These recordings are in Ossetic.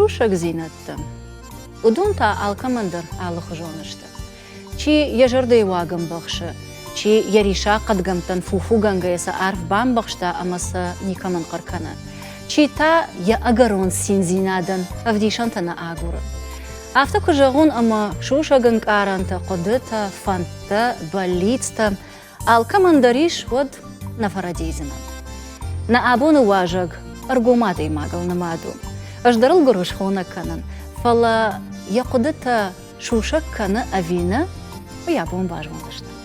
Сусӕгдзинӕдтӕ. Уыдон та алкӕмӕн дӕр алыхуызон сты. Чи йӕ зӕрдӕйы уаг ӕмбӕхсы, чи йӕ рисаг хъӕдгӕмттӕн фуфугӕнгӕйӕ сӕ арф бамбӕхста ӕмӕ сӕ никӕмӕн хъӕр кӕны. Чи та йӕ ӕгӕрон циндзинадӕн ӕвдисӕнтӕ нӕ агуры. Афтӕ куы зӕгъон ӕмӕ сусӕг ӕнкъарӕнтӕ, хъуыдытӕ, фӕндтӕ, бӕллицтӕ алкӕмӕн дӕр ис, уӕд нӕ фӕрӕдийдзынӕн. Нӕ абоны уазӕг ӕргом адӕймагыл нымад у. Ӕз дӕр ыл гуырысхо нӕ кӕнын, фӕлӕ йӕ хъуыдытӕ сусӕг кӕны ӕви нӕ, уый абон базондзыстӕм.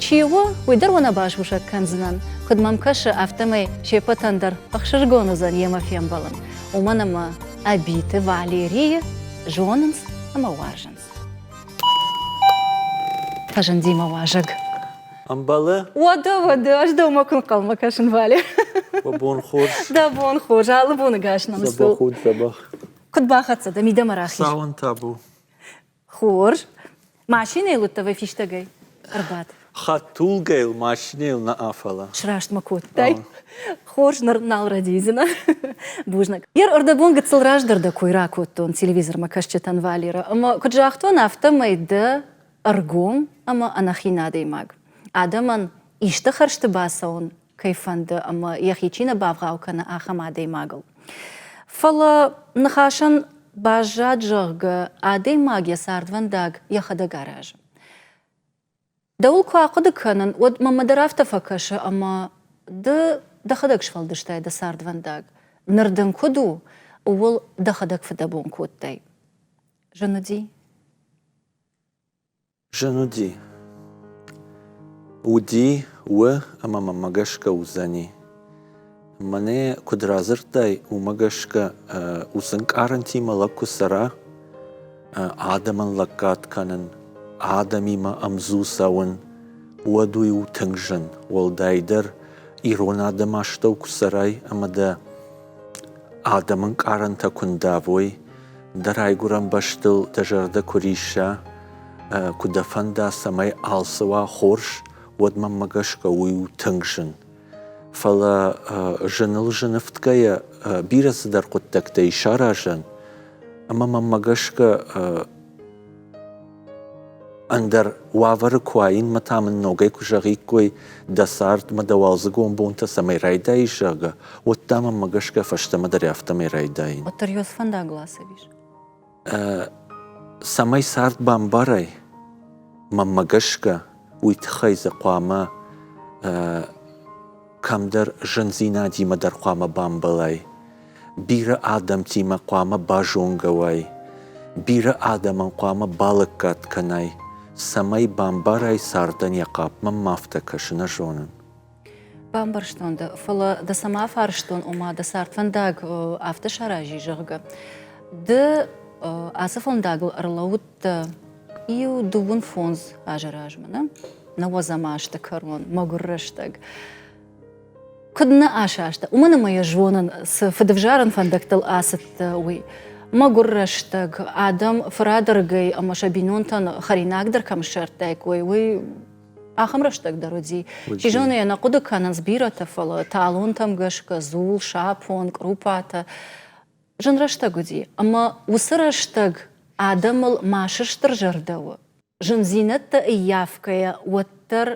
Чи у, уый дӕр уӕ нӕ басусӕг кӕндзынӕн. Куыд мӕм кӕсы, афтӕмӕй се ппӕтӕн дӕр ӕхсызгон уыдзӕн йемӕ фембӕлын, уымӕн ӕмӕ Ӕбиты Валерийы зонынц ӕмӕ уарзынц. Фӕзынди мӕ уазӕг. Ӕмбӕлы? Уӕдӕ, уӕдӕ, ӕз дӕумӕ куы нхъӕлмӕ кӕсын, Валя. Уӕ бон хорз. Дӕ бон хорз, алы боны гас нӕм Дзӕбӕх у, дзӕбӕх. Куыд бахӕццӕ дӕ, мидӕмӕ рахиз. Цауын табу. Хорз. Машинӕйыл уыдтӕ фистӕгӕй? Ӕрбад. Хӕдтулгӕйыл машинӕйыл нӕ афӕлӕ. Сраст мӕ кодтай. Хорз, ныр нал рӕдийдзынӕ. Бузныг. Ер ӕрдӕбон гыццыл раздӕр дӕ кой ракодтон телевизормӕ кӕсджытӕн Валера. Ӕмӕ куыд загътон, афтӕмӕй дӕ ӕргом ӕмӕ ӕнӕхин адӕймаг. Адӕмӕн исты хӕрзты бацӕуын кӕй фӕнды ӕмӕ йӕхи чи нӕ бавгъау кӕны, ахӕм адӕймагыл. Фӕлӕ ныхасӕн баззад, зӕгъгӕ, адӕймаг йӕ цардвӕндаг йӕхӕдӕг аразы. Дӕуыл куы ахъуыды кӕнын, уӕд мӕнмӕ дӕр афтӕ фӕкӕсы, ӕмӕ ды дӕхӕдӕг сфӕлдыстай дӕ цардвӕндаг. Ныр дын куыд у, ууыл дӕхӕдӕг фыдӕбон кодтай. Зын уыди? Зын уыди. Уыди, у ӕмӕ мӕнмӕ гӕсгӕ уыдзӕни. Мӕнӕ куыд радзырдтай, уымӕ гӕсгӕ уыцы ӕнкъарӕнтимӕ лӕг куы цӕра, адӕмӕн лӕггад кӕнын, адӕмимӕ ӕмдзу цӕуын, уӕд уый у тынг зын, уӕлдайдӕр ирон адӕмы астӕу куы цӕрай ӕмӕ дӕ адӕмы ӕнкъарӕнтӕ куы ндавой, дӕ райгуырӕн бӕстыл дӕ зӕрдӕ куы рисса, куы дӕ фӕнда, цӕмӕй алцы уа хорз, уӕд мӕнмӕ гӕсгӕ уый у тынг зын. Фӕлӕ зыныл зын ӕфтгӕйӕ бирӕ цыдӕр хъуыддӕгтӕ ис аразӕн, ӕмӕ мӕнмӕ гӕсгӕ ӕндӕр уавӕры куы уаин мӕ та мын ногӕй куы зӕгъиккой, дӕ цард мӕ дӕ уалдзыгон бонтӕ цӕмӕй райдаис, зӕгъгӕ, уӕд та мӕнмӕ гӕсгӕ фӕстӕмӕ дӕр афтӕмӕй райдаин. Уӕддӕр ёс фӕндагыл ацӕуис? Цӕмӕй цард бамбарай, мӕнмӕ гӕсгӕ, уый тыххӕй дзы хъуамӕ кӕмдӕр зындзинадимӕ дӕр хъуамӕ бамбӕлай, бирӕ адӕмтимӕ хъуамӕ базонгӕ уай, бирӕ адӕмӕн хъуамӕ балӕггад кӕнай, цӕмӕй бамбарай цардӕн йӕ хъапп. Мӕнмӕ афтӕ кӕсы, нӕ зонын. Бамбӕрстон дӕ, фӕлӕ дӕ цӕмӕ фарстон, ома дӕ цардвӕндаг афтӕ сарази, зӕгъгӕ. Ды ацы фӕндагыл ӕрлӕууыдтӕ иу дыууын фондз азы размӕ, нӕ? Нӕуӕдзӕм азты кӕрон, мӕгуыр рӕстӕг. Куыд нӕ асаста, уымӕн ӕмӕ йӕ зонын, цы фыдывзарӕн фӕндӕгтыл ацыдтӕ, уый. Мӕгуыр рӕстӕг, адӕм фырадӕргӕй ӕмӕ сӕ бинонтӕн хӕринаг дӕр кӕм ссардтаиккой, уый ахӕм рӕстӕг дӕр уыди. Чи зоны йӕ нӕ хъуыды кӕнынц бирӕтӕ, фӕлӕ талонтӕм гӕсгӕ дзул, сапон, кърупатӕ. Зын рӕстӕг уыди. Ӕмӕ уыцы рӕстӕг адӕмыл ма сыстырзӕрдӕ у. Зындзинӕдтӕ ӕййафгӕйӕ уӕддӕр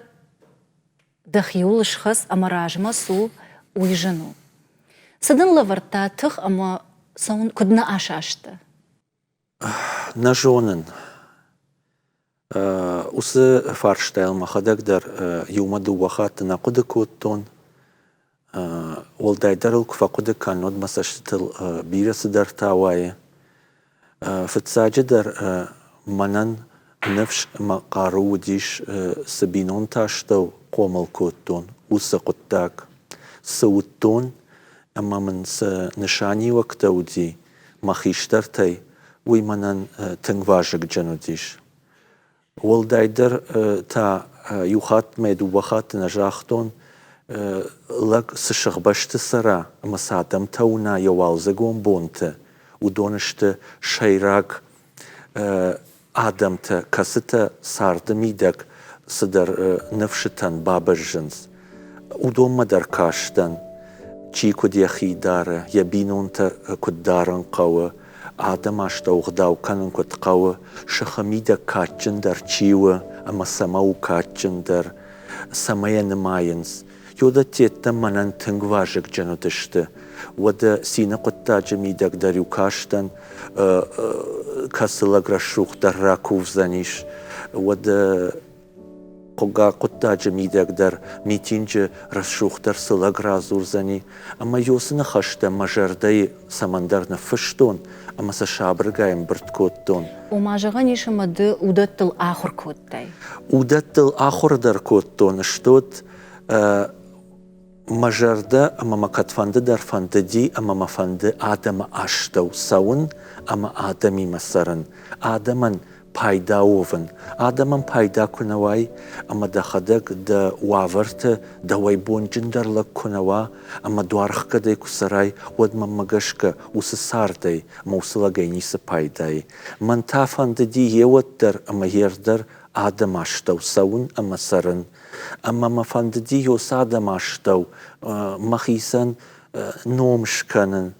дӕхиуыл схӕц ӕмӕ размӕ цу, уый зын у. Цы дын лӕвӕрдта тых ӕмӕ цӕуын куыд нӕ асасттӕ? Нӕ зонын. Уыцы фарстайыл мӕхӕдӕг дӕр иумӕ дыууӕ хатты нӕ хъуыды кодтон. Уӕлдайдӕр ыл куы фӕхъуыды кӕнын, уӕд мӕ цӕстытыл бирӕ цыдӕртӕ ауайы. Фыццаджыдӕр мӕнӕн ныфс ӕмӕ хъару уыдис, цы бинонты астӕу хъомыл кодтон, уыцы хъуыддаг. Цы уыдтон ӕмӕ мын цы нысаниуӕгтӕ уыди, мӕ хистӕртӕй, уый мӕнӕн тынг вазыгджын уыдис. Уӕлдайдӕр та иу хатт мӕ дыууӕ хатты нӕ загътон, лӕг цы сыгъбӕсты цӕра ӕмӕ цы адӕмтӕ уына йӕ уалдзыгон бонты, уыдон сты сӕйраг адӕмтӕ, кӕцытӕ царды мидӕг цыдӕр ныфсытӕн бабӕззынц. Уыдонмӕ дӕр кастӕн, чи куыд йӕхи дары, йӕ бинонтӕ куыд дарын хъӕуы. Адӕм астӕугъдау кӕнын куыд хъӕуы, сыхы мидӕг кадджындӕр чи у ӕмӕ цӕмӕ у кадджындӕр, цӕмӕ йӕ нымайынц. Йодаттеттӕ мӕнӕн тынг вазыгджын уыдысты. Уӕдӕ цины хъуыддаджы мидӕг дӕр-иу кастӕн, кӕцы лӕг рӕсугъддӕр ракувдзӕнис. Уӕдӕ хъугӕ хъуыддаджы мидӕг дӕр митинджы рӕсугъддӕр цы лӕг радзурдзӕни, ӕмӕ уыцы ныхӕстӕ мӕ зӕрдӕйы цӕмӕндӕр ныффыстон ӕмӕ сӕ сабыргай ӕмбырд кодтон. Ома, зӕгъӕн ис, ӕмӕ ды уыдӕттыл ахуыр кодтай? Уыдӕттыл ахуыр дӕр кодтон, стут мӕ зӕрдӕ ӕмӕ мӕ кӕдфӕнды дӕр фӕндыди ӕмӕ мӕ фӕнды адӕмы астӕу цӕуын ӕмӕ адӕмимӕ цӕрын, адӕмӕн пайда уӕвын. Адӕмӕн пайда куы нӕ уай ӕмӕ дӕхӕдӕг дӕ уавӕрты дӕуӕй бонджындӕр лӕг куы нӕ уа ӕмӕ дуархгӕдӕй куы цӕрай, уӕд мӕнмӕ гӕсгӕ уыцы цардӕй ӕмӕ уыцы лӕгӕй ницы пайда и. Мӕн та фӕндыди йеуӕд дӕр ӕмӕ йер дӕр адӕмы астӕу цӕуын ӕмӕ цӕрын. Ӕмӕ мӕ фӕндыди уыцы адӕмы астӕу мӕхицӕн ном скӕнын,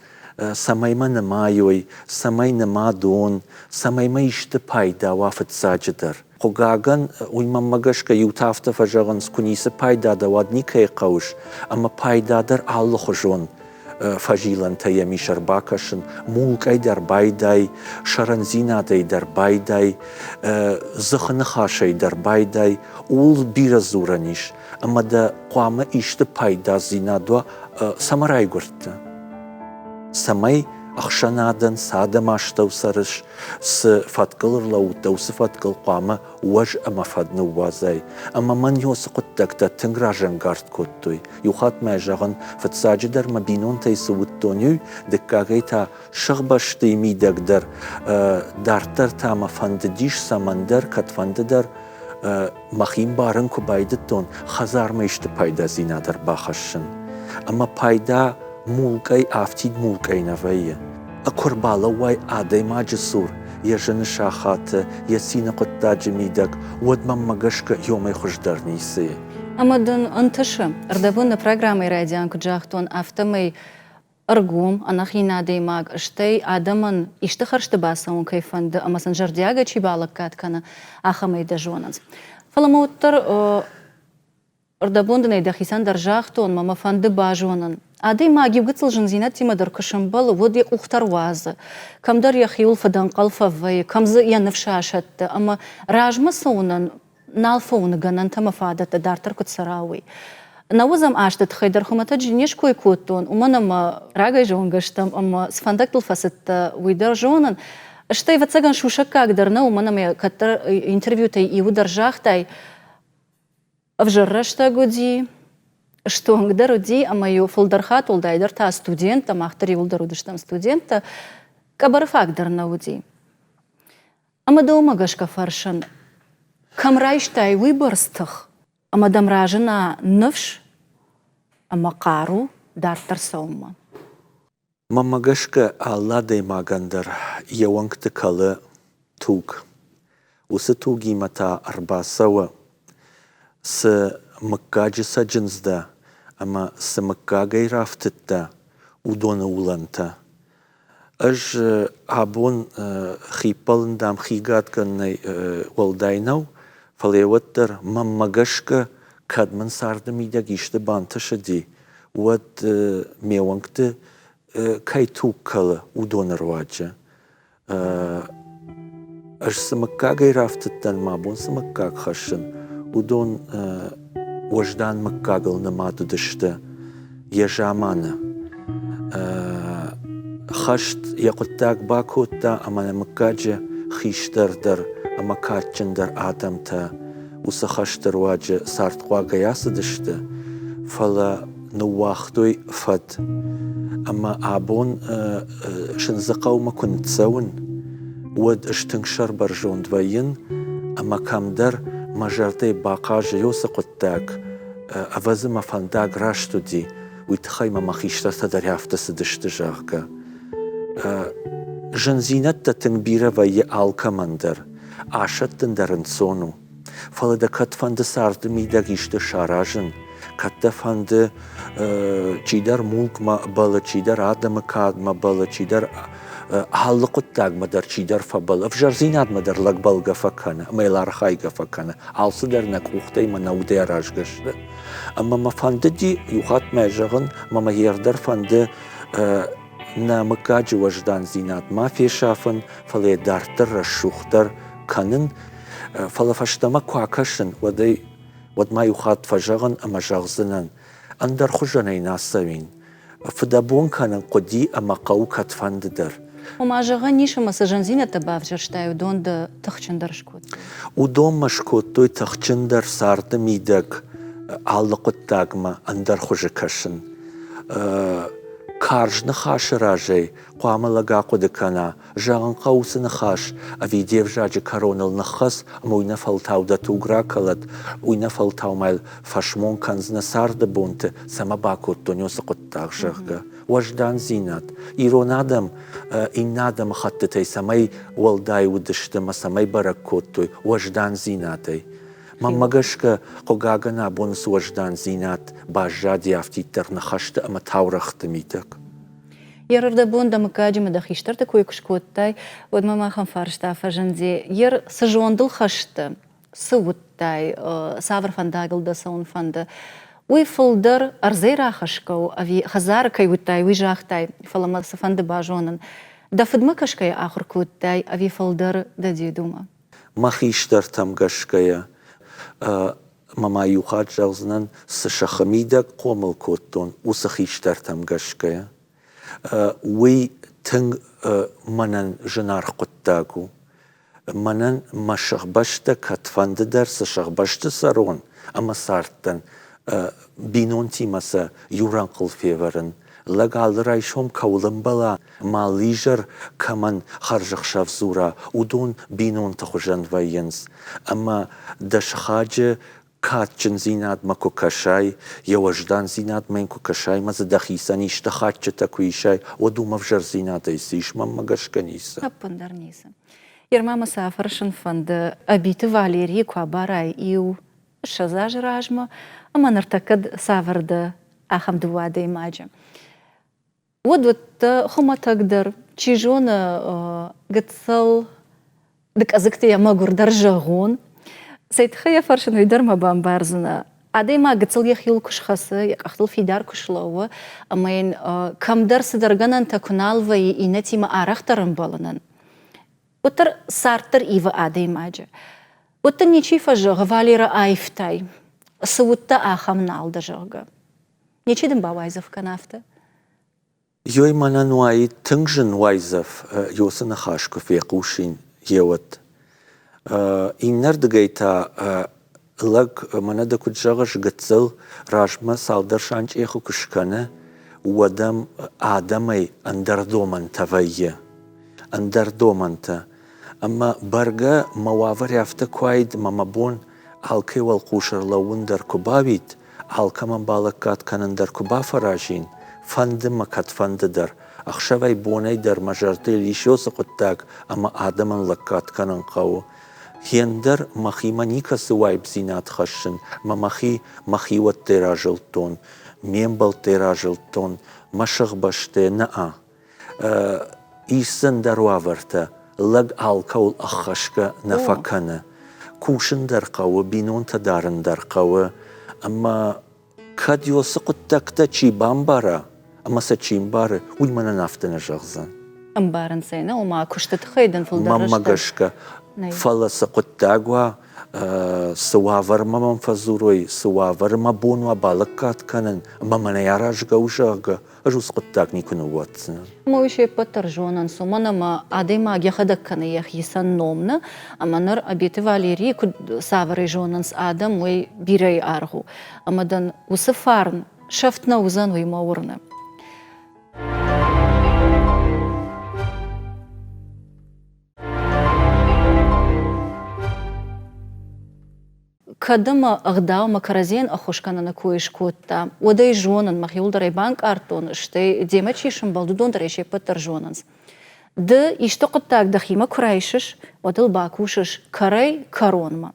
цӕмӕй мӕ нымайой, цӕмӕй нымад уон, цӕмӕй мӕ исты пайда уа фыццаджыдӕр. Хъыгагӕн, уый мӕнмӕ гӕсгӕ иутӕ афтӕ фӕзӕгъынц, куы ницы пайда дӕ, уӕд никӕй хъӕуыс, ӕмӕ пайда дӕр алыхуызон фӕзилӕнтӕ йӕм ис ӕрбакӕсын, мулкъӕй дӕр байдай, сӕрӕндзинадӕй дӕр байдай, дзыхы ныхасӕй дӕр байдай, ууыл бирӕ дзурӕн ис, ӕмӕ дӕ хъуамӕ исты пайдадзинад уа, цӕмӕ райгуырдтӕ? Цӕмӕй ӕхсӕнадӕн цы адӕм астӕу цӕрыс, цы фӕткыл ӕрлӕууыдтӕ, уыцы фӕткыл хъуамӕ уӕз ӕмӕ фӕд ныууадзай. Ӕмӕ мӕн уыцы хъуыддӕгтӕ тынг разӕнгард кодтой. Иу хатт мӕ зӕгъын, фыццаджыдӕр мӕ бинонтӕй цы уыдтон, уый, дыккагӕй та сыхбӕсты мидӕг дӕр, дарддӕр та мӕ фӕндыдис цӕмӕндӕр, кӕдфӕндыдӕр мӕхи мбарын куы байдыдтон, хӕдзармӕ исты пайдадзинад ӕрбахӕссын. Ӕмӕ пайда мулкъӕй, афтид мулкъӕй нӕ вӕййы. Куы рбалӕууай адӕймаджы цур йӕ зыны сахаты, йӕ цины хъуыддаджы мидӕг, уӕд мӕнмӕ гӕсгӕ иомӕй хуыздӕр ницы и. Ӕмӕ дын ӕнтысы, ӕрдӕбон нӕ программӕйы райдиан куыд загътон, афтӕмӕй ӕргом, ӕнӕхин адӕймаг, стӕй адӕмӕн исты хӕрзты бацӕуын кӕй фӕнды ӕмӕ сын зӕрдиагӕй чи балӕггад кӕны, ахӕмӕй дӕ зонынц. Фӕлӕ ма уӕддӕр ӕрдӕбон дын ӕй дӕхицӕн дӕр загътон, мӕ мӕ фӕнды базонын. Адӕймаг иу гыццыл зындзинӕдтимӕ дӕр куы сӕмбӕлы, уӕд йӕ къухтӕ руадзы, кӕмдӕр йӕхиуыл фыдӕнхъӕл фӕвӕййы, кӕм дзы йӕ ныфс асӕтты ӕмӕ размӕ цӕуынӕн нал фӕуыны гӕнӕнтӕ ӕмӕ фадӕттӕ дарддӕр куыд цӕра, уый. Нӕуӕдзӕм азты тыххӕй дӕр хуымӕтӕджы не ской кодтон, уымӕн ӕмӕ рагӕй зонгӕ стӕм ӕмӕ цы фӕндӕгтыл фӕцыдтӕ, уый дӕр зонын. Стӕй, ӕвӕццӕгӕн, сусӕггаг дӕр нӕ, уымӕн ӕмӕ кӕддӕр интервьютӕй иуы дӕр загътай, ӕвзӕр рӕстӕг уыди, стонг дӕр уыди, ӕмӕ-иу фылдӕр хатт, уӕлдайдӕр та студенттӕ, мах дӕр иууылдӕр уыдыстӕм студенттӕ, къӕбӕры фаг дӕр нӕ уыди. Ӕмӕ дӕумӕ гӕсгӕ фӕрсын, кӕм райстай уыйбӕрц тых, ӕмӕ дӕм разына ныфс ӕмӕ хъару дарддӕр цӕуынмӕ? Мӕнмӕ гӕсгӕ, алы адӕймагӕн дӕр йе уӕнгты кӕлы туг. Уыцы тугимӕ та ӕрбацӕуы, цы мыггаджы цӕджындз дӕ ӕмӕ цы мыггагӕй рафтыдтӕ, уыдоны улӕнтӕ. Ӕз абон хиппӕлын, дам, хигадгӕнынӕй уӕлдай нӕу, фӕлӕ уӕддӕр мӕнмӕ гӕсгӕ, кӕд мын царды мидӕг исты бантысыди, уӕд ме уӕнгты кӕй туг кӕлы, уыдоны руаджы. Ӕз цы мыггагӕй рафтыдтӕн, мӕ бон цы мыггаг хӕссын, уыдон уӕздан мыггагыл нымад уыдысты йӕ заманы. Хӕст йӕ хъуыддаг бакодта ӕмӕ нӕ мыггаджы хистӕр дӕр ӕмӕ кадджындӕр адӕмтӕ уыцы хӕсты руаджы цардхъуагӕй ацыдысты, фӕлӕ ныууагътой фӕд. Ӕмӕ абон Сындзыхъӕумӕ куы ныццӕуын, уӕд ӕз тынг сӕрбӕрзонд вӕййын ӕмӕ кӕмдӕр мӕ зӕрдӕйы бахъазы уыцы хъуыддаг, ӕвӕдзы мӕ фӕндаг раст уыди, уый тыххӕй мӕ мӕ хистӕртӕ дӕр афтӕ цыдысты, зӕгъгӕ. Зындзинӕдтӕ тынг бирӕ вӕййы алкӕмӕн дӕр, асӕттын дӕр ӕнцон у. Фӕлӕ дӕ кӕд фӕнды царды мидӕг исты саразын, кӕд дӕ фӕнды чидӕр мулкмӕ бӕллы, чидӕр адӕмы кадмӕ бӕллы, чидӕр Алы хъуыддагмӕ дӕр чидӕр фӕбӕллы, ӕвзӕрдзинадмӕ дӕр лӕг бӕлгӕ фӕкӕны ӕмӕ йыл архайгӕ фӕкӕны. Алцыдӕр нӕ къухтӕй мӕ нӕ удӕй аразгӕ сты. Ӕмӕ мӕ фӕндыди, иухатт мӕ зӕгъын, ӕмӕ мӕ йе рдӕр фӕнды нӕ мыггаджы уӕздандзинад ма фесафын, фӕлӕ йӕ дарддӕр рӕсугъддӕр кӕнын. Фӕлӕ фӕстӕмӕ куы акӕсын, уӕд ӕй уӕд ма иу хатт фӕзӕгъын ӕмӕ зӕгъдзынӕн, ӕндӕр хуызӕнӕй нӕ ацӕуин. Фыдӕбон кӕнын хъуыди ӕмӕ хъӕуы кӕдфӕнды дӕр. Ома, зӕгъӕн ис, ӕмӕ цы зындзинӕдтӕ бавзӕрстай, уыдон дӕ тыхджындӕр скодтой? Уыдон мӕ скодтой тыхджындӕр царды мидӕг алы хъуыддагмӕ ӕндӕр хуызы кӕсын. Карз ныхасы разӕй хъуамӕ лӕг ахъуыды кӕна, зӕгъын хъӕуы уыцы ныхас, ӕви де взаджы кӕроныл ныххӕц ӕмӕ уый нӕ фӕлтау дӕ туг ракӕлӕд, уый нӕ фӕлтау ма йыл фӕсмон кӕндзынӕ царды бонты, цӕмӕ бакодтон уыцы хъуыддаг, зӕгъгӕ. Уӕздандзинад. Ирон адӕм иннӕ адӕмыхӕттытӕй цӕмӕй уӕлдай уыдысты ӕмӕ цӕмӕй бӕрӕг кодтой уӕздандзинадӕй. Мӕнмӕ гӕсгӕ, хъыгагӕн, абон цы уӕздандзинад баззади афтиддӕр ныхӕсты ӕмӕ таурӕгъты мидӕг. Йе рдӕбон дӕ мыггаджы мӕ дӕ хистӕрты кой куы скодтай, уӕд мӕм ахӕм фарста фӕзынди: Ер цы зондыл хӕсты, цы уыдтай, цавӕр фӕндагыл дӕ цӕуын фӕнды, уый фылдӕр ӕрдзӕй рахӕсгӕ у ӕви хӕдзары кӕй уыдтай, уый загътай, фӕлӕ мӕ цыфӕнды базонын, дӕ фыдмӕ кӕсгӕйӕ ахуыр кодтай ӕви фылдӕр дӕ дедумӕ? Мӕ хистӕртӕм гӕсгӕйӕ ӕмӕ ма иу хатт зӕгъдзынӕн, цы сыхы мидӕг хъомыл кодтон, уыцы хистӕртӕм гӕсгӕ. Уый тынг мӕнӕн зынаргъ хъуыддаг у. Мӕнӕн мӕ сыхбӕстӕ кӕдфӕнды дӕр цы сыхбӕсты цӕрон ӕмӕ цардтӕн, бинонтимӕ сӕ иу рӕнхъыл февӕрын. Лӕг алы райсом кӕуыл ӕмбӕла, ма изӕр кӕмӕн хӕрзӕхсӕв дзура, уыдон бинонты хуызӕн вӕййынц. Ӕмӕ дӕ сыхаджы кадджындзинадмӕ куы кӕсай, йӕ уӕздандзинадмӕ йын куы кӕсай ӕмӕ дзы дӕхицӕн исты хатджытӕ куы исай, уӕд уым ӕвзӕрдзинадӕй цы ис, мӕнмӕ гӕсгӕ ницы. Ӕппындӕр ницы. Ерма мӕ цы афӕрсын фӕнды, Ӕбиты Валерийы куы абарай иу 20 азы размӕ, ӕмӕ ныртӕккӕ цавӕр дӕ ахӕм дыууӕ адӕймаджы. Уӕд уыдтӕ хуымӕтӕгдӕр, чи зоны, гыццыл дыкъӕдзыгты йӕ мӕгуырдӕр зӕгъон. Цӕй тыххӕй йӕ фӕрсын, уый дӕр мӕ бамбардзынӕ. Адӕймаг гыццыл йӕхиуыл куы схӕцы, йӕ къӕхтыл фидар куы слӕууы, ӕмӕ йын кӕмдӕр цыдӕр гӕнӕнтӕ куы нал вӕййы иннӕтимӕ арӕхдӕр ӕмбӕлынӕн, уӕддӕр цард дӕр ивы адӕймаджы. Уӕд дын ничи фӕзӕгъы, Валерӕ аивтай, цы уыдтӕ, ахӕм нал дӕ, зӕгъгӕ. Ничи дын бауайдзӕф кӕна афтӕ? Ёй мӕнӕн уаид тынг зын уайдзӕф, ёцы ныхас куы фехъусин, еуӕд. Иннӕрдыгӕй та лӕг, мӕнӕ дӕ куыд зӕгъыс, гыццыл размӕ цалдӕр санчъехы куы скӕны, уӕд ӕм адӕмӕй ӕндӕр домӕнтӕ вӕййы. Ӕндӕр домӕнтӕ. Ӕмӕ бӕргӕ мӕ уавӕр афтӕ куы уаид, ӕмӕ мӕ бон алкӕй уӕлхъус ӕрлӕууын дӕр куы бауид, алкӕмӕн балӕггад кӕнын дӕр куы бафӕразин, фӕнды мӕ кӕдфӕнды дӕр, ӕхсӕвӕй-бонӕй дӕр мӕ зӕрдыл ис уыцы хъуыддаг ӕмӕ адӕмӕн лӕггад кӕнын хъӕуы. Хендӕр мӕхимӕ никӕцы уайбдзинад хӕссын, мӕ мӕхи мӕхиуӕттӕй разылдтон, ме мбӕлттӕй разылдтон, мӕ сыхбӕстӕ нӕ. Ис дзы ӕндӕр уавӕртӕ, лӕг алкӕуыл ӕххӕсгӕ нӕ фӕкӕны. Кусын дӕр хъӕуы, бинонтӕ дарын дӕр хъӕуы. Ӕмӕ кӕд уыцы хъуыддӕгтӕ чи бамбара ӕмӕ сӕ чи мбары, уый мӕнӕн афтӕ нӕ зӕгъдзӕн. Ӕмбарынц ӕй, нӕ, ома куысты тыххӕй дын фылдӕр Мӕнмӕ гӕсгӕ, фӕлӕ цы хъуыддаг уа, цы уавӕрмӕ мӕм фӕдзурой, цы уавӕры мӕ бон уа балӕггад кӕнын, ӕмӕ мӕнӕй аразгӕ у, зӕгъгӕ, ӕз уыцы хъуыддаг никуы ныууадздзынӕн. Ӕмӕ уый се ппӕт дӕр зонынц, уымӕн ӕмӕ адӕймаг йӕхӕдӕг кӕны йӕхицӕн ном нӕ, ӕмӕ ныр Абеты Валерийы куыд цавӕрӕй зонынц адӕм, уый бирӕйы аргъ у. Ӕмӕ дын уыцы фарн сӕфт нӕ уыдзӕн, уый мӕ уырны. Кӕд ӕмӕ ӕгъдаумӕ кӕрӕдзийӕн ӕххуыс кӕныны кой скодта, уӕд ӕй зонын, мӕхиуыл дӕр ӕй банкъардтон, стӕй демӕ чи сӕмбӕлд, уыдон дӕр ӕй се ппӕт дӕр зонынц. Ды исты хъуыддаг дӕхимӕ куы райсыс, уӕд ыл бакусыс кӕрӕй-кӕронмӕ.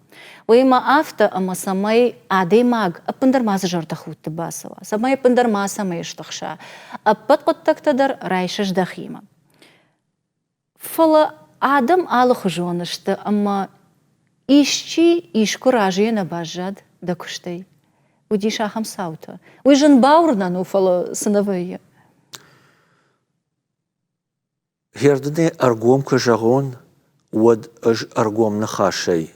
Уыимӕ афтӕ, ӕмӕ цӕмӕй адӕймаг ӕппындӕр мацы зӕрдӕхудты бацӕуа, цӕмӕй ӕппындӕр мацӕмӕй стыхса, ӕппӕт хъуыддӕгтӕ дӕр райсыс дӕхимӕ. Фӕлӕ адӕм алыхуызон сты ӕмӕ исчи искуы разыйӕ нӕ баззад дӕ куыстӕй. Уыдис ахӕм цаутӕ. Уый зын бауырнӕн у, фӕлӕ цы нӕ вӕййы. Хердынӕй ӕргом куы зӕгъон, уӕд ӕз ӕргом ныхасӕй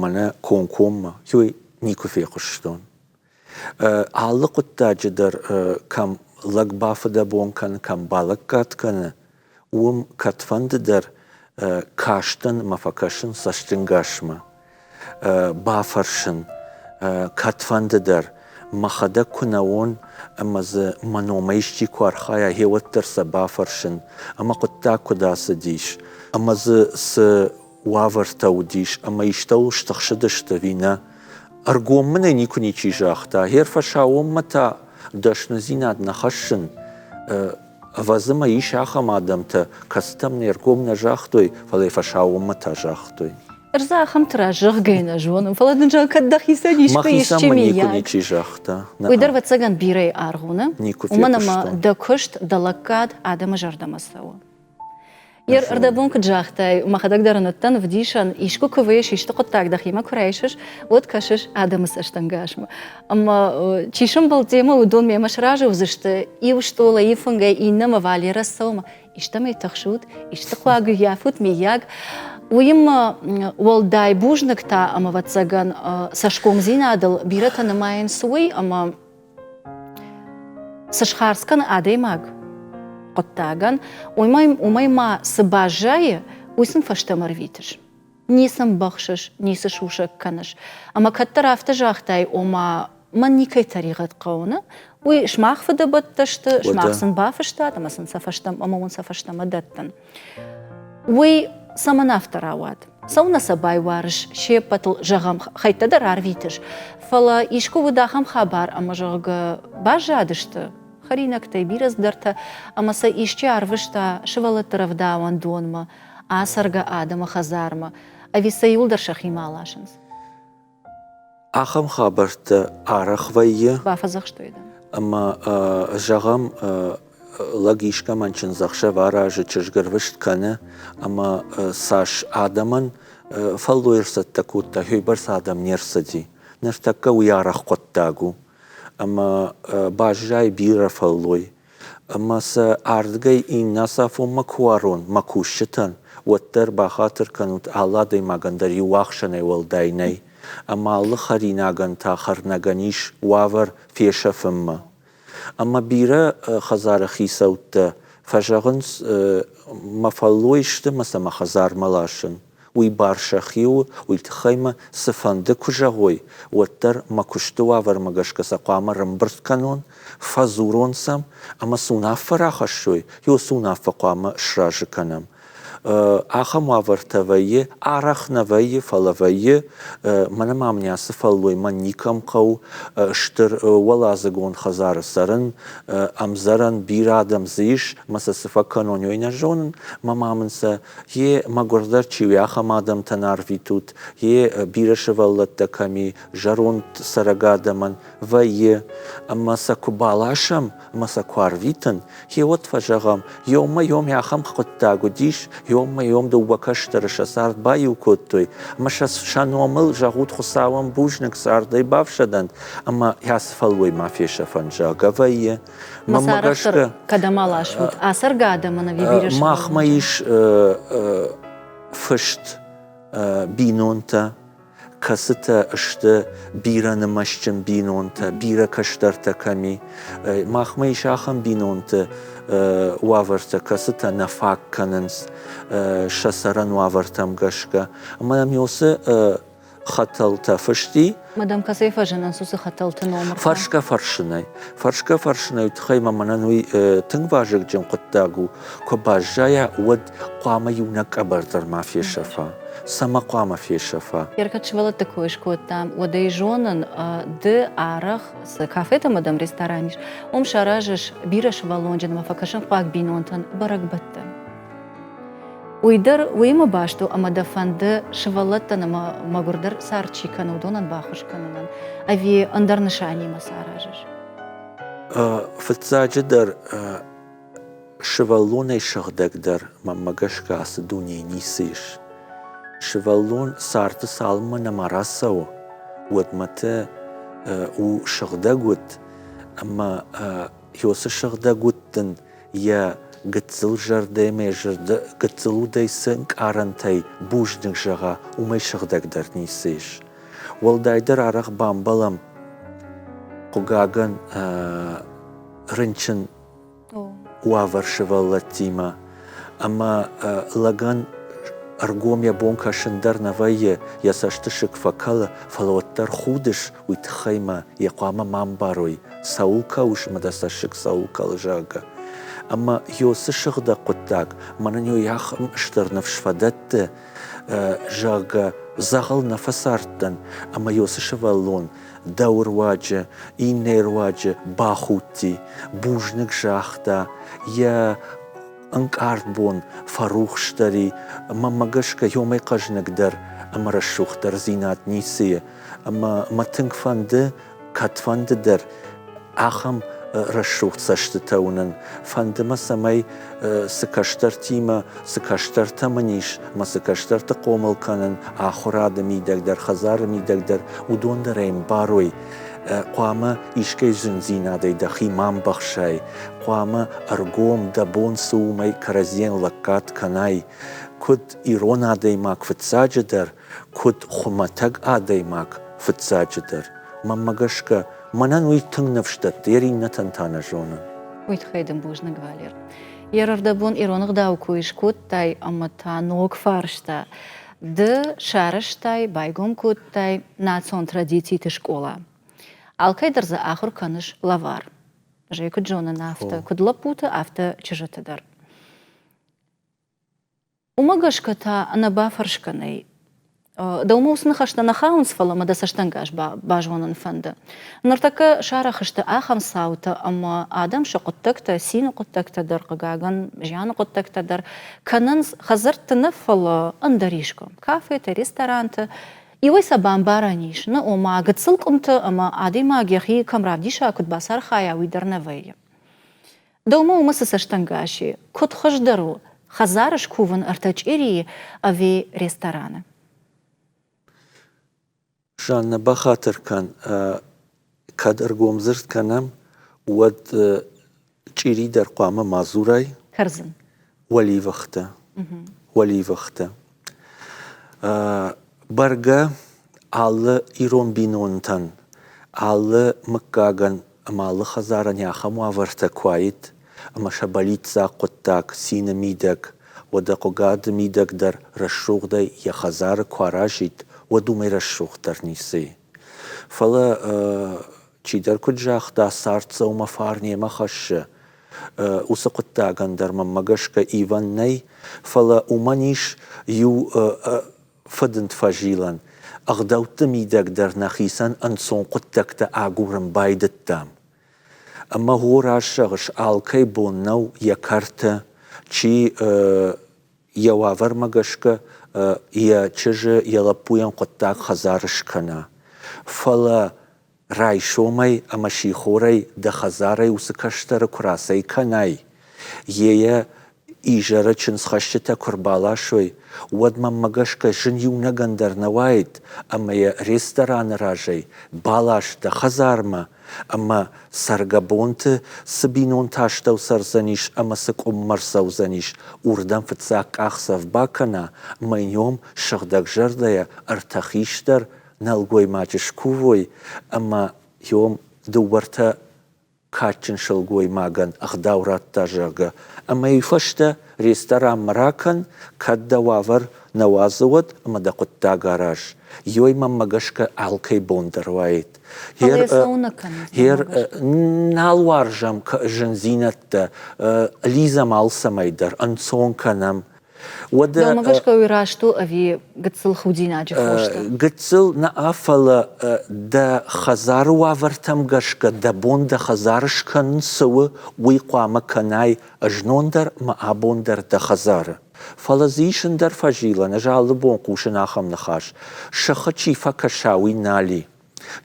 мӕнӕ комкоммӕ уый никуы фехъуыстон. Алы хъуыддаджы дӕр кӕм лӕг бафыдӕбон кӕны, кӕм балӕггад кӕны, уым кӕдфӕнды дӕр кастӕн мӕ фӕкӕсын цӕстӕнгасмӕ. бафӕрсын, кӕдфӕнды дӕр, мӕхӕдӕг куы нӕ уон ӕмӕ дзы мӕ номӕй исчи куы архайа, гъеуӕддӕр сӕ бафӕрсын, ӕмӕ хъуыддаг куыд ацыдис, ӕмӕ дзы цы уавӕртӕ уыдис, ӕмӕ истӕуыл стыхсыдысты ӕви нӕ. Ӕргом мын ӕй никуы ничи загъта. Гъер фӕсаууонмӕ та дӕсныдзинад нӕ хӕссын, Ӕвӕдза ма ис ахӕм адӕмтӕ, кӕцытӕм не ргом нӕ загътой, фӕлӕ фӕсаууонмӕ та загътой. Ӕз дзы ахӕмты раз зӕгъгӕ нӕ зонын, фӕлӕ дын зӕгъ, кӕд дӕхицӕн искуы исчи миййаг. Мӕхицӕн ничи загъта. Уый дӕр, ӕвӕццӕгӕн, бирӕйы аргъ у, нӕ? Никуы Уымӕн ӕмӕ дӕ куыст, дӕ лӕггад адӕмы зӕрдӕмӕ цӕуы. Йе рдӕбон куыд загътай, мӕхӕдӕг дӕр ын уыдтӕн ӕвдисӕн, искуы куы вӕййыс, исты хъуыддаг дӕхимӕ куы райсыс, уӕд кӕсыс адӕмы цӕстӕнгасмӕ. Ӕмӕ чи сӕмбӕлд демӕ, уыдон мемӕ сразы уыдзысты иу стъолӕй, иу фынгӕй иннӕмӕ Валерӕ ссӕуы истӕмӕй тыхсут, исты хъуаг ййафут, миййаг. Уыимӕ уӕлдай бузныг та ӕмӕ, ӕвӕццӕгӕн, цӕсгомдзинадыл бирӕтӕ нымайынц уый, ӕмӕ Цы схардз кӕны адӕймаг хъуыддагӕн, уымӕй ма цы баззайы, уый сын фӕстӕмӕ рвитыс. Ницы мбӕхсыс, ницы сусӕг кӕныс. Ӕмӕ кӕддӕр афтӕ загътай, ома мӕн никӕй тӕригъӕд хъӕуы, нӕ? Уый сымах фыдӕбӕттӕ сты, сымах сын бафыстат ӕмӕ сын сӕ фӕстӕмӕ ӕмӕ уын сӕ фӕстӕмӕ дӕттын. Уый цӕмӕн афтӕ рауад? Цӕуылнӕ сӕ байуарыс се ппӕтыл, зӕгъӕм, хӕйттӕ дӕр арвитыс, фӕлӕ искуы уыд ахӕм хабар, ӕмӕ, зӕгъгӕ, баззадысты хӕринӕгтӕй бирӕ цыдӕртӕ, ӕмӕ сӕ исчи арвыста сывӕллӕтты рӕвдауӕндонмӕ, ацӕргӕ адӕмы хӕдзармӕ, ӕви сӕ иуылдӕр сӕхимӕ аласынц? Ахӕм хабӕрттӕ арӕх вӕййы. Бафӕдзӕхстой дӕ. Ӕмӕ, зӕгъӕм, лӕг искӕмӕн чындзӕхсӕв аразы, чызг ӕрвыст кӕны, ӕмӕ цас адӕмӕн фӕллой ӕрцӕттӕ кодта, уыйбӕрц адӕм не рцыди. Ныртӕккӕ уый арӕх хъуыддаг у. Ӕмӕ баззайы бирӕ фӕллой. Ӕмӕ сӕ ардыгӕй иннӕ сафонмӕ куы уарон мӕ кусджытӕн, уӕддӕр бахатыр кӕнут, алы адӕймагӕн дӕр иу ӕхсӕнӕй уӕлдай нӕй. Ӕмӕ алы хӕринагӕн та хӕрнӕгӕн ис уавӕр фесӕфынмӕ. Ӕмӕ бирӕ хӕдзары хицӕуттӕ фӕзӕгъынц, мӕ фӕллой сты мӕ сӕ мӕ хӕдзармӕ ласын. Уый бар сӕхи у, уый тыххӕй мӕ цыфӕнды куы зӕгъой, уӕддӕр мӕ куысты уавӕрмӕ гӕсгӕ сӕ хъуамӕ рымбырд кӕнон, фӕдзурон сӕм ӕмӕ цы уынаффӕ рахӕссой, уыцы уынаффӕ хъуамӕ сразы кӕнӕм. Ахӕм уавӕртӕ вӕййы, арӕх нӕ вӕййы, фӕлӕ вӕййы, мӕнӕ ма мын ацы фӕллой мӕн никӕм хъӕуы, стыр уӕладзыгон хӕдзары цӕрын, ӕмдзӕрӕн бирӕ адӕм дзы ис, мӕ сӕ цы фӕкӕнон, уый нӕ зонын, мӕ ма мын сӕ Йе мӕгуырдӕр чи у, ахӕм адӕмтӕн арвитут, йе бирӕ сывӕллӕттӕ кӕм и, зӕронд цӕрӕг адӕмӕн вӕййы. Ӕмӕ сӕ куы баласӕм ӕмӕ сӕ куы арвитын, гъеуӕд фӕзӕгъӕм, ёмӕ-ём ахӕм хъуыддаг уыдис, ёмӕ-ём дыууӕ кӕстӕры сӕ цард баиу кодтой, ӕмӕ сӕ сӕ номыл зӕгъут Хуыцауӕн бузныг, цардӕй бафсӕдӕнт, ӕмӕ ацы фӕллой ма фесӕфӕнт, зӕгъгӕ, вӕййы. Мӕнмӕ гӕсгӕ кӕдӕм аласут? Ацӕргӕ адӕмӕн ӕви бирӕ Махмӕ ис фыст бинонтӕ, кӕцытӕ сты бирӕнымӕцджын бинонтӕ, бирӕ кӕстӕртӕ кӕм и. Махмӕ ис ахӕм бинонты уавӕртӕ, кӕцытӕ нӕ фаг кӕнынц сӕ цӕрӕн уавӕртӕм гӕсгӕ. Ӕмӕ нӕм уыцы хӕтӕлтӕ фысти. Мадам, кӕцӕй фӕзынынц уыцы хӕтӕлты номыртӕ? Фӕрсгӕ-фӕрсынӕй. Фӕрсгӕ-фӕрсынӕй тыххӕй ма мӕнӕн уый тынг вазыгджын хъуыддаг у. Куы баззайа, уӕд хъуамӕ иунӕг къӕбӕр дӕр ма фесӕфа. Цӕмӕ хъуамӕ фесӕфа? Кӕд сывӕллӕтты кой скодтам, уӕд ӕй зонын, ды арӕх цы кафетӕ ӕмӕ дӕм ресторан ис, уым саразыс бирӕ сывӕллонджын ӕмӕ фӕкӕсынхъуаг бинонтӕн бӕрӕгбӕттӕ. Уый дӕр уыимӕ баст у, ӕмӕ дӕ фӕнды сывӕллӕттӕн ӕмӕ мӕгуырдӕр цард чи кӕны, уыдонӕн баххуыс кӕнынӕн ӕви ӕндӕр нысанимӕ цы аразыс? Фыццаджыдӕр, Сывӕллонӕй сыгъдӕгдӕр, мӕнмӕ гӕсгӕ, ацы дунейы ницы ис. Сывӕллон царды цалынмӕ нӕма рацӕуы, уӕдмӕ та у сыгъдӕг уд, ӕмӕ уыцы сыгъдӕг уд дын йӕ гыццыл зӕрдӕмӕ гыццыл удӕй цы ӕнкъарӕнтӕй бузныг зӕгъа, уымӕй сыгъдӕгдӕр ницы ис. Уӕлдайдӕр арӕх бамбӕлӕм, хъыгагӕн, рынчын уавӕр сывӕллӕттимӕ ӕмӕ лӕгӕн ӕргом йӕ бон кӕсын дӕр нӕ вӕййы, йӕ цӕстысыг фӕкӕлы, фӕлӕ уӕддӕр худыс, уый тыххӕй мӕ йӕ хъуамӕ ма мбарой, цӕуыл кӕуыс ӕмӕ дӕ цӕссыг цӕуыл кӕлы, зӕгъгӕ. Ӕмӕ Йосы сыгъдӕг хъуыддаг мӕнӕн йӕ ахӕм стыр ныфс фӕдӕтты, зӕгъгӕ, дзӕгъӕл нӕ фӕцардтӕн, ӕмӕ Йосы сывӕллон дӕу руаджы, иннӕ руаджы бахудти, бузныг загъта, йӕ ӕнкъард бон фӕрухсдӕр и, мӕнмӕ гӕсгӕ ёмӕй хъӕзныгдӕр ӕмӕ рӕсугъддӕрдзинад ницы и. Ӕмӕ мӕ тынг фӕнды, кӕдфӕнды дӕр ахӕм рӕсугъд цӕстытӕ уынын. Фӕнды мӕ, цӕмӕй цы кӕстӕртимӕ, цы кӕстӕртӕ мын ис ӕмӕ цы кӕстӕрты хъомыл кӕнын ахуырады мидӕг дӕр, хӕдзары мидӕг дӕр, уыдон дӕр ӕй ӕмбарой. Хъуамӕ искӕй зындзинадӕй дӕхи ма мбӕхсай, хъуамӕ ӕргом дӕ бон цы у, уымӕй кӕрӕдзийӕн лӕггад кӕнай. Куыд ирон адӕймаг фыццаджыдӕр, куыд хуымӕтӕг адӕймаг фыццаджыдӕр. Мӕнмӕ гӕсгӕ, мӕнӕн уый тынг ныфс дӕтты, йе иннӕтӕн та нӕ зонын. Уый тыххӕй дын бузныг, Валер. Йе рдӕбон ирон ӕгъдау куы скодтай ӕмӕ та ног фарста. Ды сарӕзтай, байгом кодтай национ традициты скъола. Алкӕй дӕр дзы ахуыр кӕныс лӕвар. Ӕз ӕй куыд зонын, афтӕ, куыд лӕппуты, афтӕ чызджыты дӕр. Уымӕ гӕсгӕ та ӕнӕбафӕрсгӕ нӕй. Дӕумӕ уыцы ныхӕстӕ нӕ хауынц, фӕлӕ мӕ дӕ цӕстӕнгас базонын фӕнды. Ныртӕккӕ сарӕх сты ахӕм цаутӕ, ӕмӕ адӕм сӕ хъуыддӕгтӕ, цины хъуыддӕгтӕ дӕр, хъыгагӕн, зианы хъуыддӕгтӕ дӕр кӕнынц хӕдзӕртты нӕ, фӕлӕ ӕндӕр искуы. Кафеты, ресторанты. Иуӕй сӕ бамбарӕн ис, нӕ, ома гыццыл къуымты ӕмӕ адӕймаг йӕхи кӕм равдиса, куыд бацархайа, уый дӕр нӕ вӕййы. Дӕумӕ уымӕ цы цӕстӕнгас и? Куыд хуыздӕр у, хӕдзары скувын ӕртӕ чъирийы ӕви рестораны? Жаннӕ, бахатыр кӕн, кӕд ӕргомдзырд кӕнӕм, уӕд чъири дӕр хъуамӕ ма дзурай. Кӕрдзын. Уӕливыхтӕ. Уӕливыхтӕ. Бӕргӕ алы ирон бинонтӕн, алы мыггагӕн ӕмӕ алы хӕдзарӕн ахӕм уавӕртӕ куы уаид, ӕмӕ сӕ бӕллиццаг хъуыддаг цины мидӕг, уӕдӕ хъугады мидӕг дӕр рӕсугъдӕй йӕ хӕдзары куы аразид, уӕд уымӕй рӕсугъддӕр ницы и. Фӕлӕ чидӕр куыд загъта, цард цӕуы фарн йемӕ хӕссы, уыцы хъуыддагӕн дӕр мӕнмӕ гӕсгӕ ивӕн нӕй, фӕлӕ уымӕн ис иу фыдынд фӕзилӕн. Ӕгъдӕутты мидӕг дӕр нӕхицӕн ӕнцон хъуыддӕгтӕ агурын байдыдтам. Ӕмӕ хо раст зӕгъыс, алкӕй бон нӕу йӕ кӕрты, чи йӕ уавӕрмӕ гӕсгӕ йӕ чызджы, йӕ лӕппуйӕн хъуыддаг хӕдзары скӕна. Фӕлӕ райсомӕй ӕмӕ сихорӕй дӕ хӕдзарӕй уыцы кӕстӕры куы рацӕйкӕнай, йе йӕ изӕры чындзхӕсджытӕ куы рбаласой, уӕд мӕнмӕ гӕсгӕ зын иунӕгӕн дӕр нӕ уаид ӕмӕ йӕ рестораны разӕй балас дӕ хӕдзармӕ ӕмӕ цӕргӕбонты цы бинонты астӕу цӕрдзӕнис ӕмӕ цы къуыммӕ рцӕудзӕнис, уырдӕм фыццаг къахдзӕф бакӕна ӕмӕ йын уым сыгъдӕгзӕрдӕйӕ ӕртӕ хистӕр нӕлгоймаджы скувой ӕмӕ йом дыууӕртӕ кадджын сылгоймагӕн ӕгъдау радта, зӕгъгӕ, ӕмӕ уый фӕстӕ ресторанмӕ ракӕн, кӕд дӕ уавӕр нӕ уадзы, уӕд ӕмӕ дӕ хъуыддаг араз. Ёй мӕнмӕ гӕсгӕ алкӕй бон дӕр уаид. Ер нал уарзӕм зындзинӕдтӕ, лидзӕм алцӕмӕй дӕр, ӕнцон кӕнӕм. Уӕдӕ Дӕумӕ гӕсгӕ уый раст у ӕви гыццыл худинаджы хостӕ? Гыццыл нӕ, фӕлӕ дӕ хӕдзары уавӕртӕм гӕсгӕ дӕ бон дӕ хӕдзары скӕнын цы у, уый хъуамӕ кӕнай знон дӕр ӕмӕ абон дӕр дӕ хӕдзары. Фӕлӕ дзы ис ӕндӕр фӕзилӕн, ӕз алы бон хъусын ахӕм ныхас: сыхы чи фӕкӕса, уый нал и.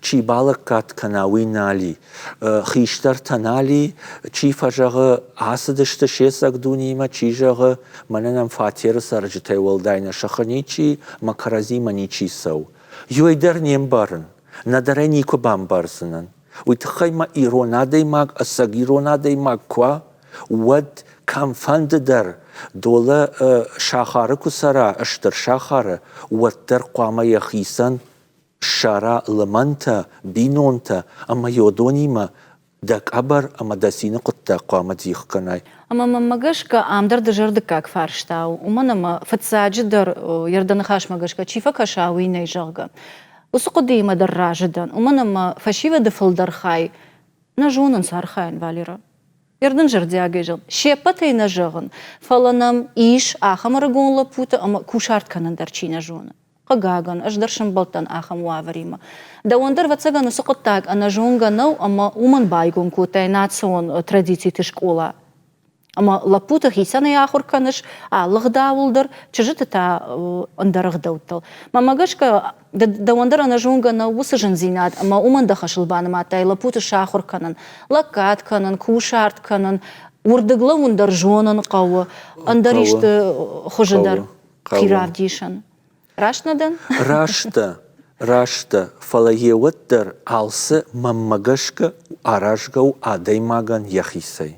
Чи балӕггад кӕна, уый нал и. Хистӕртӕ нал и, чи фӕзӕгъы, ацыдысты се цӕг дунемӕ, чи зӕгъы, мӕнӕ нӕм фатеры цӕрджытӕй уӕлдай нӕ сыхы ничи, мӕ кӕрӕдзимӕ ничи цӕуы. Иуӕй дӕр не мбарын, нӕдӕр ӕй никуы бамбардзынӕн. Уый тыххӕй ма ирон адӕймаг, ӕцӕг ирон адӕймаг куы уа, уӕд кӕмфӕнды дӕр долӕ сахары куы цӕра, стыр сахары, уӕддӕр хъуамӕ йӕхицӕн ссара лымӕнтӕ, бинонтӕ ӕмӕ йодонимӕ дӕ къӕбӕр ӕмӕ дӕ цины хъуыддаг хъуамӕ дих кӕнай. Ӕмӕ мӕнмӕ гӕсгӕ ам дӕр дызӕрдыггаг фарста у, уымӕн ӕмӕ фыццаджыдӕр йе рдӕныхасмӕ гӕсгӕ чи фӕкӕса, уый нӕй, зӕгъгӕ. Уыцы хъуыдыимӕ дӕр разы дӕн, уымӕн ӕмӕ фӕсивӕды фылдӕр хай нӕ зонынц архайын, Валера. Ӕрдын зӕрдиагӕй зӕгъын, се ппӕтӕй нӕ зӕгъын, фӕлӕ нӕм ис ахӕм ӕрыгон лӕппутӕ ӕмӕ кусарт кӕнын дӕр чи нӕ зоны. Хъыгагӕн, ӕз дӕр сӕмбӕлдтӕн ахӕм уавӕримӕ. Дӕуӕн дӕр, ӕвӕццӕгӕн, уыцы хъуыддаг ӕнӕзонгӕ нӕу ӕмӕ уымӕн байгом кодтай национ традициты скъола. Ӕмӕ лӕппуты хицӕнӕй ахуыр кӕныс алы ӕгъдауыл дӕр, чызджыты та ӕндӕр ӕгъдӕуттыл. Мӕнмӕ гӕсгӕ, дӕуӕн дӕр ӕнӕзонгӕ нӕу уыцы зындзинад ӕмӕ уымӕн дӕ хӕсыл банымадтай лӕппуты сахуыр кӕнын, лӕггад кӕнын, кусарт кӕнын, уырдыг лӕууын дӕр зонын хъӕуы, ӕндӕр исты хуызы дӕр хи равдисын. Раст нӕ дӕн? Раст дӕ, раст дӕ, фӕлӕ йе уӕддӕр алцы мӕнмӕ гӕсгӕ аразгӕ у адӕймагӕн йӕхицӕй.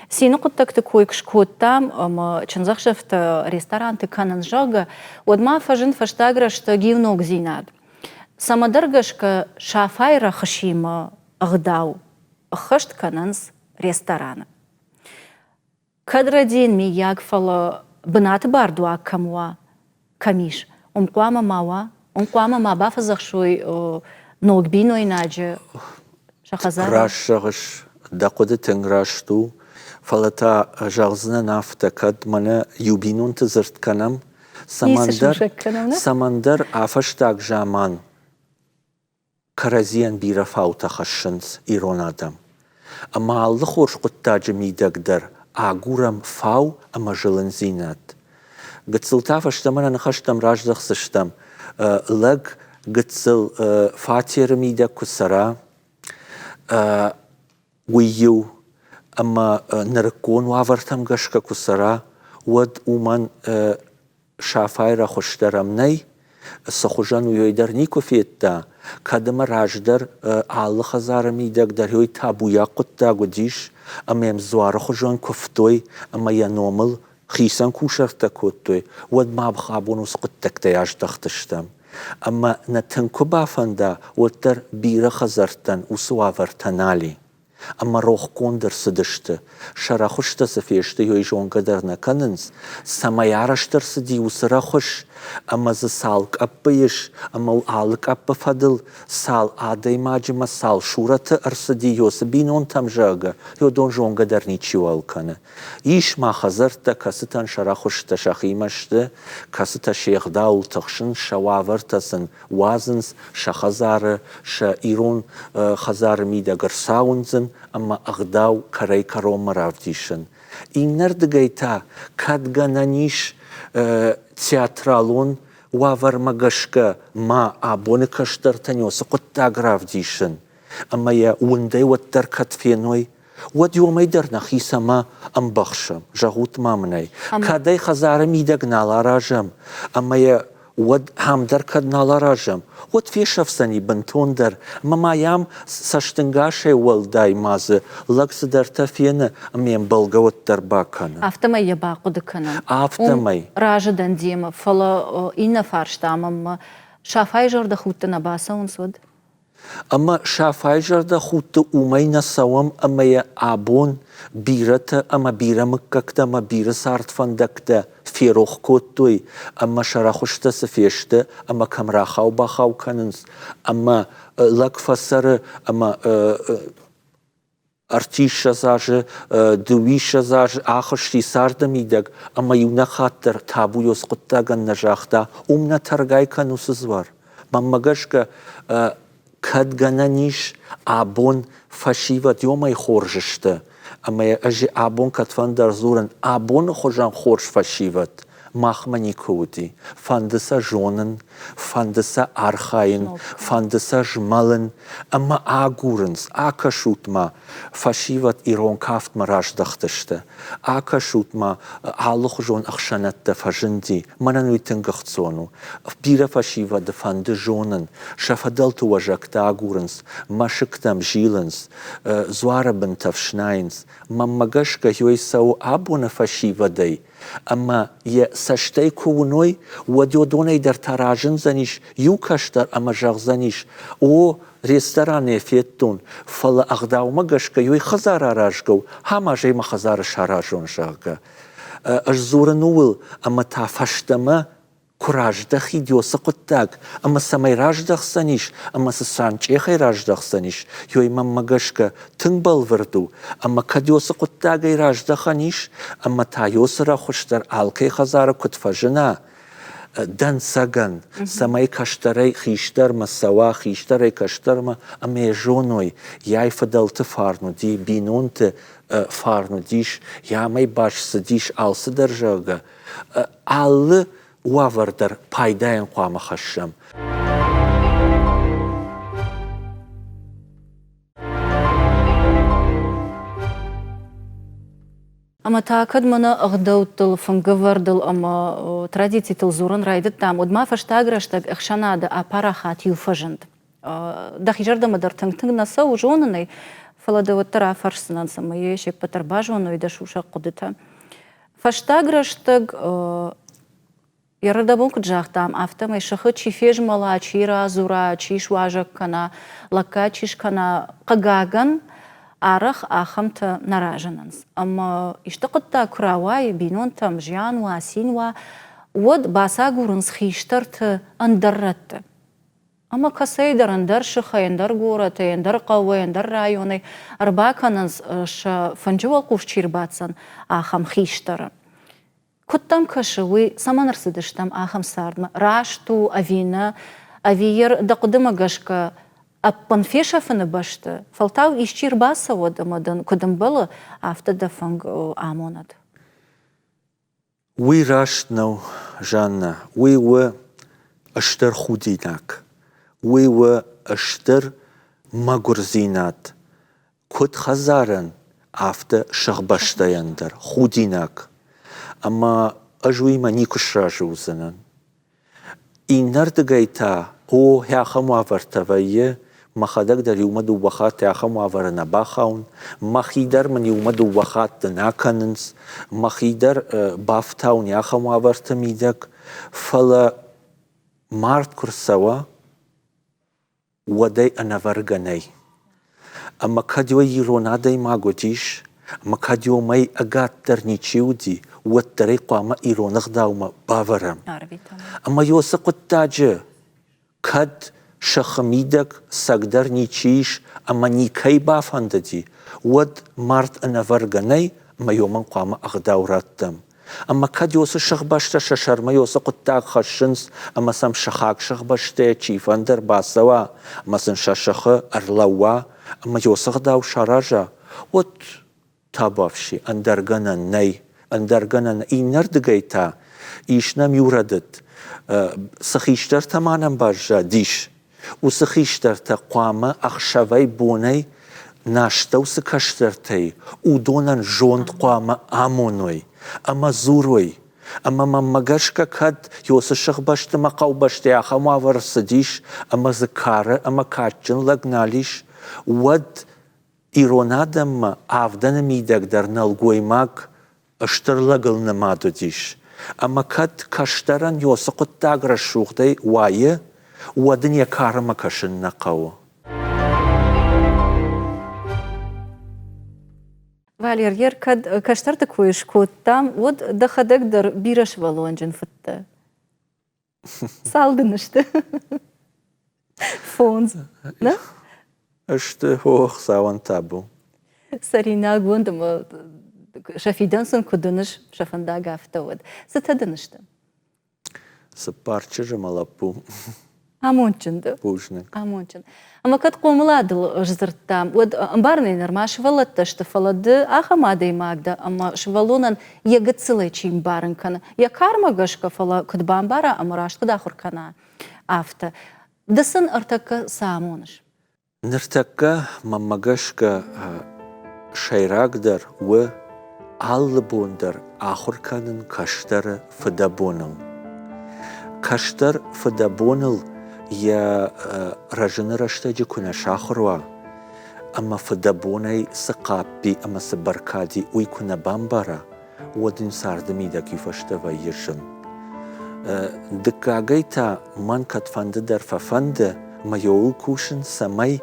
Цины хъуыддӕгты кой куы скодтам ӕмӕ чындзӕхсӕвтӕ ресторанты кӕнын, зӕгъгӕ, уӕд ма фӕзынд фӕстаг рӕстӕг иу ногдзинад. Цӕмӕдӕр гӕсгӕ Сафайы рӕхысимӕ ӕгъдау ӕххӕст кӕнынц рестораны. Кӕд рӕдийын, миййаг, фӕлӕ бынаты бардуаг кӕм уа, кӕм ис, уым хъуамӕ ма уа, уым хъуамӕ ма бафӕдзӕхсой ног бинойнаджы сӕ хӕдзары. Раст зӕгъыс, дӕ хъуыды тынг раст у, фӕлӕ та зӕгъдзынӕн афтӕ, кӕд мӕнӕ иу бинонты дзырд кӕнӕм, цӕмӕндӕр, цӕмӕндӕр а-фӕстаг заман Кӕрӕдзийӕн бирӕ фаутӕ хӕссынц ирон адӕм. Ӕмӕ алы хорз хъуыддаджы мидӕг дӕр агурӕм фау ӕмӕ зылындзинад. Гыццыл та фӕстӕмӕ нӕ ныхӕстӕм раздӕхдзыстӕм. Лӕг гыццыл фатеры мидӕг куы цӕра, уый иу ӕмӕ нырыккон уавӕртӕм гӕсгӕ куы цӕра, уӕд уымӕн Сафайы рӕхуыстдӕр ӕм нӕй, цы хуызӕн уый дӕр никуы федта, кӕд ӕмӕ раздӕр алы хӕдзары мидӕг дӕр уый табуйаг хъуыддаг уыдис, ӕмӕ йӕм дзуары хуызӕн куывтой ӕмӕ йӕ номыл хицӕн кусӕрттӕ кодтой, уӕд ма абон уыцы хъуыддӕгтӕй аздӕхтыстӕм. Ӕмӕ нӕ тынг куы бафӕнда, уӕддӕр бирӕ хӕдзӕрттӕн уыцы уавӕртӕ нал и. ӕмӕ рохгонд ӕрцыдысты, сӕ рӕхуыстӕ цы фесты, уый зонгӕ дӕр нӕ кӕнынц, цӕмӕй арӕзт ӕрцыди уыцы рӕхуыс, ӕмӕ дзы цал къӕппы ис, ӕмӕ алы къӕппы фӕдыл цал адӕймаджы мӕ цал сурӕты ӕрцыди уыцы бинонтӕм, зӕгъгӕ, уыдон зонгӕ дӕр ничиуал кӕны. Ис ма хӕдзӕрттӕ, кӕцытӕн сӕ рӕхуыстӕ сӕхимӕ сты, кӕцытӕ се гъдауыл тыхсынц, сӕ уавӕртӕ сын уадзынц сӕ хӕдзары, сӕ ирон хӕдзары мидӕг ӕрцауындзын ӕмӕ ӕгъдау кӕрӕй-кӕронмӕ равдисын. Иннӕрдыгӕй та, кӕд гӕнӕн ис театралон уавӕрмӕ гӕсгӕ ма абоны кӕстӕртӕн уыцы хъуыддаг равдисын, ӕмӕ йӕ уындӕй уӕддӕр кӕд феной, уӕд уымӕй дӕр нӕхи цӕмӕ ӕмбӕхсӕм, зӕгъут-ма мын ӕй. Кӕд ӕй хӕдзары мидӕг нал аразӕм ӕмӕ йӕ уӕд ам дӕр кӕд нал аразӕм, уӕд фесӕфдзӕни бынтондӕр ӕмӕ ма йӕм цӕстынгасӕй уӕлдай ма дзы лӕг цыдӕртӕ фены ӕмӕ йӕм бӕлгӕ уӕддӕр бакӕны. Афтӕмӕй йӕ бахъуыды кӕнӕм. Афтӕмӕй. Разы дӕн демӕ, фӕлӕ иннӕ фарста мӕнмӕ Сафайы зӕрдӕхудты нӕ бацӕуынц, уӕд? Ӕмӕ Сафайы зӕрдӕхудты уымӕй нӕ цӕуӕм ӕмӕ йӕ абон бирӕтӕ ӕмӕ бирӕ мыггӕгтӕ ӕмӕ бирӕ цардфӕндӕгтӕ ферох кодтой ӕмӕ сӕ рӕхуыстӕ цы фесты ӕмӕ кӕм рахау-бахау кӕнынц ӕмӕ лӕг фӕцӕры ӕмӕ ӕртиссӕдз азы, дыууиссӕдз азы ахызти царды мидӕг ӕмӕ иунӕг хатт дӕр табуйоз хъуыддагӕн нӕ загъта, уым нӕ тӕргай кӕн уыцы дзуар. Мӕнмӕ гӕсгӕ, кӕд гӕнӕн ис, абон фӕсивӕд уымӕй хорз сты, ӕмӕ ӕз абон кӕдфӕндӕр дзурын, абоны хуызӕн хорз фӕсивӕд. Махмӕ никуы уыди. Фӕнды сӕ зонын, фӕнды сӕ архайын, фӕнды сӕ змӕлын ӕмӕ агурынц, акӕсут-ма, фӕсивӕд ирон кафтмӕ раздӕхтысты, акӕсут-ма, алыхуызон ӕхсӕнӕдтӕ фӕзынди. Мӕнӕн уый тынг ӕхцон у. Бирӕ фӕсивӕды фӕнды зонын, сӕ фыдӕлты уӕзӕгтӕ агурынц, мӕсыгтӕм зилынц, дзуары бынтӕ фснайынц. Мӕнмӕ гӕсгӕ, ёй цӕуы абоны фӕсивӕдӕй, ӕмӕ йӕ цӕстӕй куы уыной, уӕд уыдонӕй дӕр та разындзӕнис иу кӕстӕр ӕмӕ зӕгъдзӕнис, о, рестораны йӕ федтон, фӕлӕ ӕгъдаумӕ гӕсгӕ уый хӕдзар аразгӕ у, ӕмӕ ӕз мӕ хӕдзары саразон, зӕгъгӕ. Ӕз дзурын ууыл, ӕмӕ та фӕстӕмӕ куы раздӕхид уыцы хъуыддаг, ӕмӕ цӕмӕй раздӕхдзӕнис, ӕмӕ цы санчъехӕй раздӕхдзӕнис, ёй мӕнмӕ гӕсгӕ тынг бӕлвырд у, ӕмӕ кӕд уыцы хъуыддагӕй раздӕхӕн ис, ӕмӕ та уыцы рӕхуыс дӕр алкӕй хӕдзары куыд фӕзына, дӕнцӕгӕн, цӕмӕй кӕстӕрӕй хистӕрмӕ цӕуа, хистӕрӕй кӕстӕрмӕ, ӕмӕ йӕ зоной, йай фыдӕлты фарн уыди, бинонты фарн уыдис, йамӕй баст цыдис алцыдӕр, зӕгъгӕ, алы уавӕр дӕр пайдайӕн хъуамӕ хӕссӕм. Ӕмӕ та кӕд мӕнӕ ӕгъдӕуттыл, фынгӕвӕрдыл ӕмӕ традицитыл дзурын райдыдтам, уӕд ма фӕстаг рӕстӕг ӕхсӕнады апарахат иу фӕзынд. Дӕхи зӕрдӕмӕ дӕр тынг-тынг нӕ цӕуы, зонын ӕй, фӕлӕ дӕ уӕддӕр афӕрсдзынӕн, цӕмӕй йӕ се ппӕт дӕр базоной дӕ сусӕг хъуыдытӕ. Фӕстаг рӕстӕг йӕ рдӕбон куыд загътам, афтӕмӕй сыхы чи фезмӕла, чи радзура, чи суазӕг кӕна, лӕггад чи скӕна, хъыгагӕн, арӕх ахӕмтӕ нӕ разынынц. Ӕмӕ исты хъуыддаг куы рауайы, бинонтӕм зиан уа, цин уа, уӕд бацагурынц хистӕрты ӕндӕр рӕтты. Ӕмӕ кӕцӕйдӕр ӕндӕр сыхӕй, ӕндӕр горӕтӕй, ӕндӕр хъӕуӕй, ӕндӕр районӕй ӕрбакӕнынц, сӕ фынджы уӕлхъус чи рбаддзӕн, ахӕм хистӕры. Куыд дӕм кӕсы, уый цӕмӕн ӕрцыдыстӕм ахӕм цардмӕ? Раст у ӕви нӕ? Ӕви йӕ дӕ хъуыдымӕ гӕсгӕ ӕппын фесӕфыны бӕсты, фӕлтау исчи ӕрбацӕуӕд ӕмӕ дын куыд ӕмбӕлы, афтӕ дӕ фынг амонӕд? Уый раст нӕу, Жаннӕ. Уый у стыр худинаг. Уый у стыр мӕгуырдзинад. Куыд хӕдзарӕн, афтӕ сыхбӕстӕйӕн дӕр худинаг. Ӕмӕ ӕз уыимӕ никуы сразы уыдзынӕн. Иннӕрдыгӕй та, о, ахӕм уавӕртӕ вӕййы, мӕхӕдӕг дӕр иумӕ дыууӕ хатты ахӕм уавӕры нӕ бахауын, мӕхи дӕр мын иумӕ дыууӕ хатты нӕ кӕнынц, мӕхи дӕр бафтауын ахӕм уавӕрты мидӕг, фӕлӕ мард куы рцӕуа, уӕд ӕй ӕнӕвӕргӕ нӕй. Ӕмӕ кӕд уый ирон адӕймаг уыдис, ӕмӕ кӕд уымӕй ӕгаддӕр ничи уыди, уӕддӕр ӕй хъуамӕ ирон ӕгъдаумӕ бавӕрӕм. Ӕмӕ уыцы хъуыддаджы кӕд сыхы мидӕг цӕгдӕр ничи ис ӕмӕ никӕй бафӕндыди, уӕд мард ӕнӕвӕргӕ нӕй ӕмӕ уымӕн хъуамӕ ӕгъдау раттӕм. Ӕмӕ кӕд уыцы сыхбӕстӕ сӕ сӕрмӕ уыцы хъуыддаг хӕссынц ӕмӕ сӕм сыхаг сыхбӕстӕйӕ чифӕнды ӕрбацӕуа ӕмӕ сын сӕ сыхы ӕрлӕууа ӕмӕ уыцы ӕгъдау сараза, уӕд табуафси, ӕндӕр гӕнӕн нӕй. Ӕндӕр гӕнӕн иннӕрдыгӕй та ис нӕм иу рӕдыд. Цы хистӕртӕ ма нӕм баззадис, Уыцы хистӕртӕ хъуамӕ ӕхсӕвӕй-бонӕй нӕ астӕу цы кӕстӕртӕй, уыдонӕн зонд хъуамӕ амоной ӕмӕ дзурой. Ӕмӕ мӕнмӕ гӕсгӕ кӕд уыцы сыхбӕсты мӕ хъӕубӕсты ахӕм уавӕр цыдис ӕмӕ дзы кары ӕмӕ кадджын лӕг нал ис, уӕд ирон адӕммӕ авдӕны мидӕг дӕр нӕлгоймаг стыр лӕгыл нымад уыдис. Ӕмӕ кӕд кӕстӕрӕн уыцы хъуыддаг рӕсугъдӕй уайы, уӕд ын йӕ кармӕ кӕсын нӕ хъӕуы. Валер, ер кӕд кӕстӕрты кой скодтам, уӕд дӕхӕдӕг дӕр бирӕ сывӕллонджын фыдтӕ. Цал дын сты? Фондз. Нӕ? Сты, о, Хуыцауӕн табу. Цӕринаг уӕнт ӕмӕ сӕ фидӕн сын куыд уыныс, сӕ фӕндаг афтӕ уӕд. Цытӕ дын сты? Цыппар чызджы мӕ лӕппу. Амондджын дӕ. Бузныг. Амондджын. Ӕмӕ кӕд хъомыладыл сдзырдтам, уӕд ӕмбарын нырма сывӕллӕттӕ сты, фӕлӕ ды ахӕм адӕймаг дӕ, ӕмӕ сывӕллонӕн йӕ гыццылӕй чи мбарын кӕны, йӕ кармӕ гӕсгӕ, фӕлӕ куыд бамбара ӕмӕ раст куыд ахуыр кӕна, афтӕ. Ды сын ӕртӕккӕ цы амоныс? Ныртӕккӕ, мӕнмӕ гӕсгӕ, сӕйрагдӕр у алы бон дӕр ахуыр кӕнын кӕстӕры фыдӕбоныл. Кӕстӕр фыдӕбоныл йӕ рӕзыны рӕстӕджы куы нӕ сахуыр уа, ӕмӕ фыдӕбонӕй цы хъаппи ӕмӕ цы бӕркади, уый куы нӕ бамбара, уӕд ын царды мидӕг иу фӕстӕ вӕййы зын. Дыккагӕй та мӕн кӕдфӕнды дӕр фӕфӕнды мӕ йоуыл кусын, цӕмӕй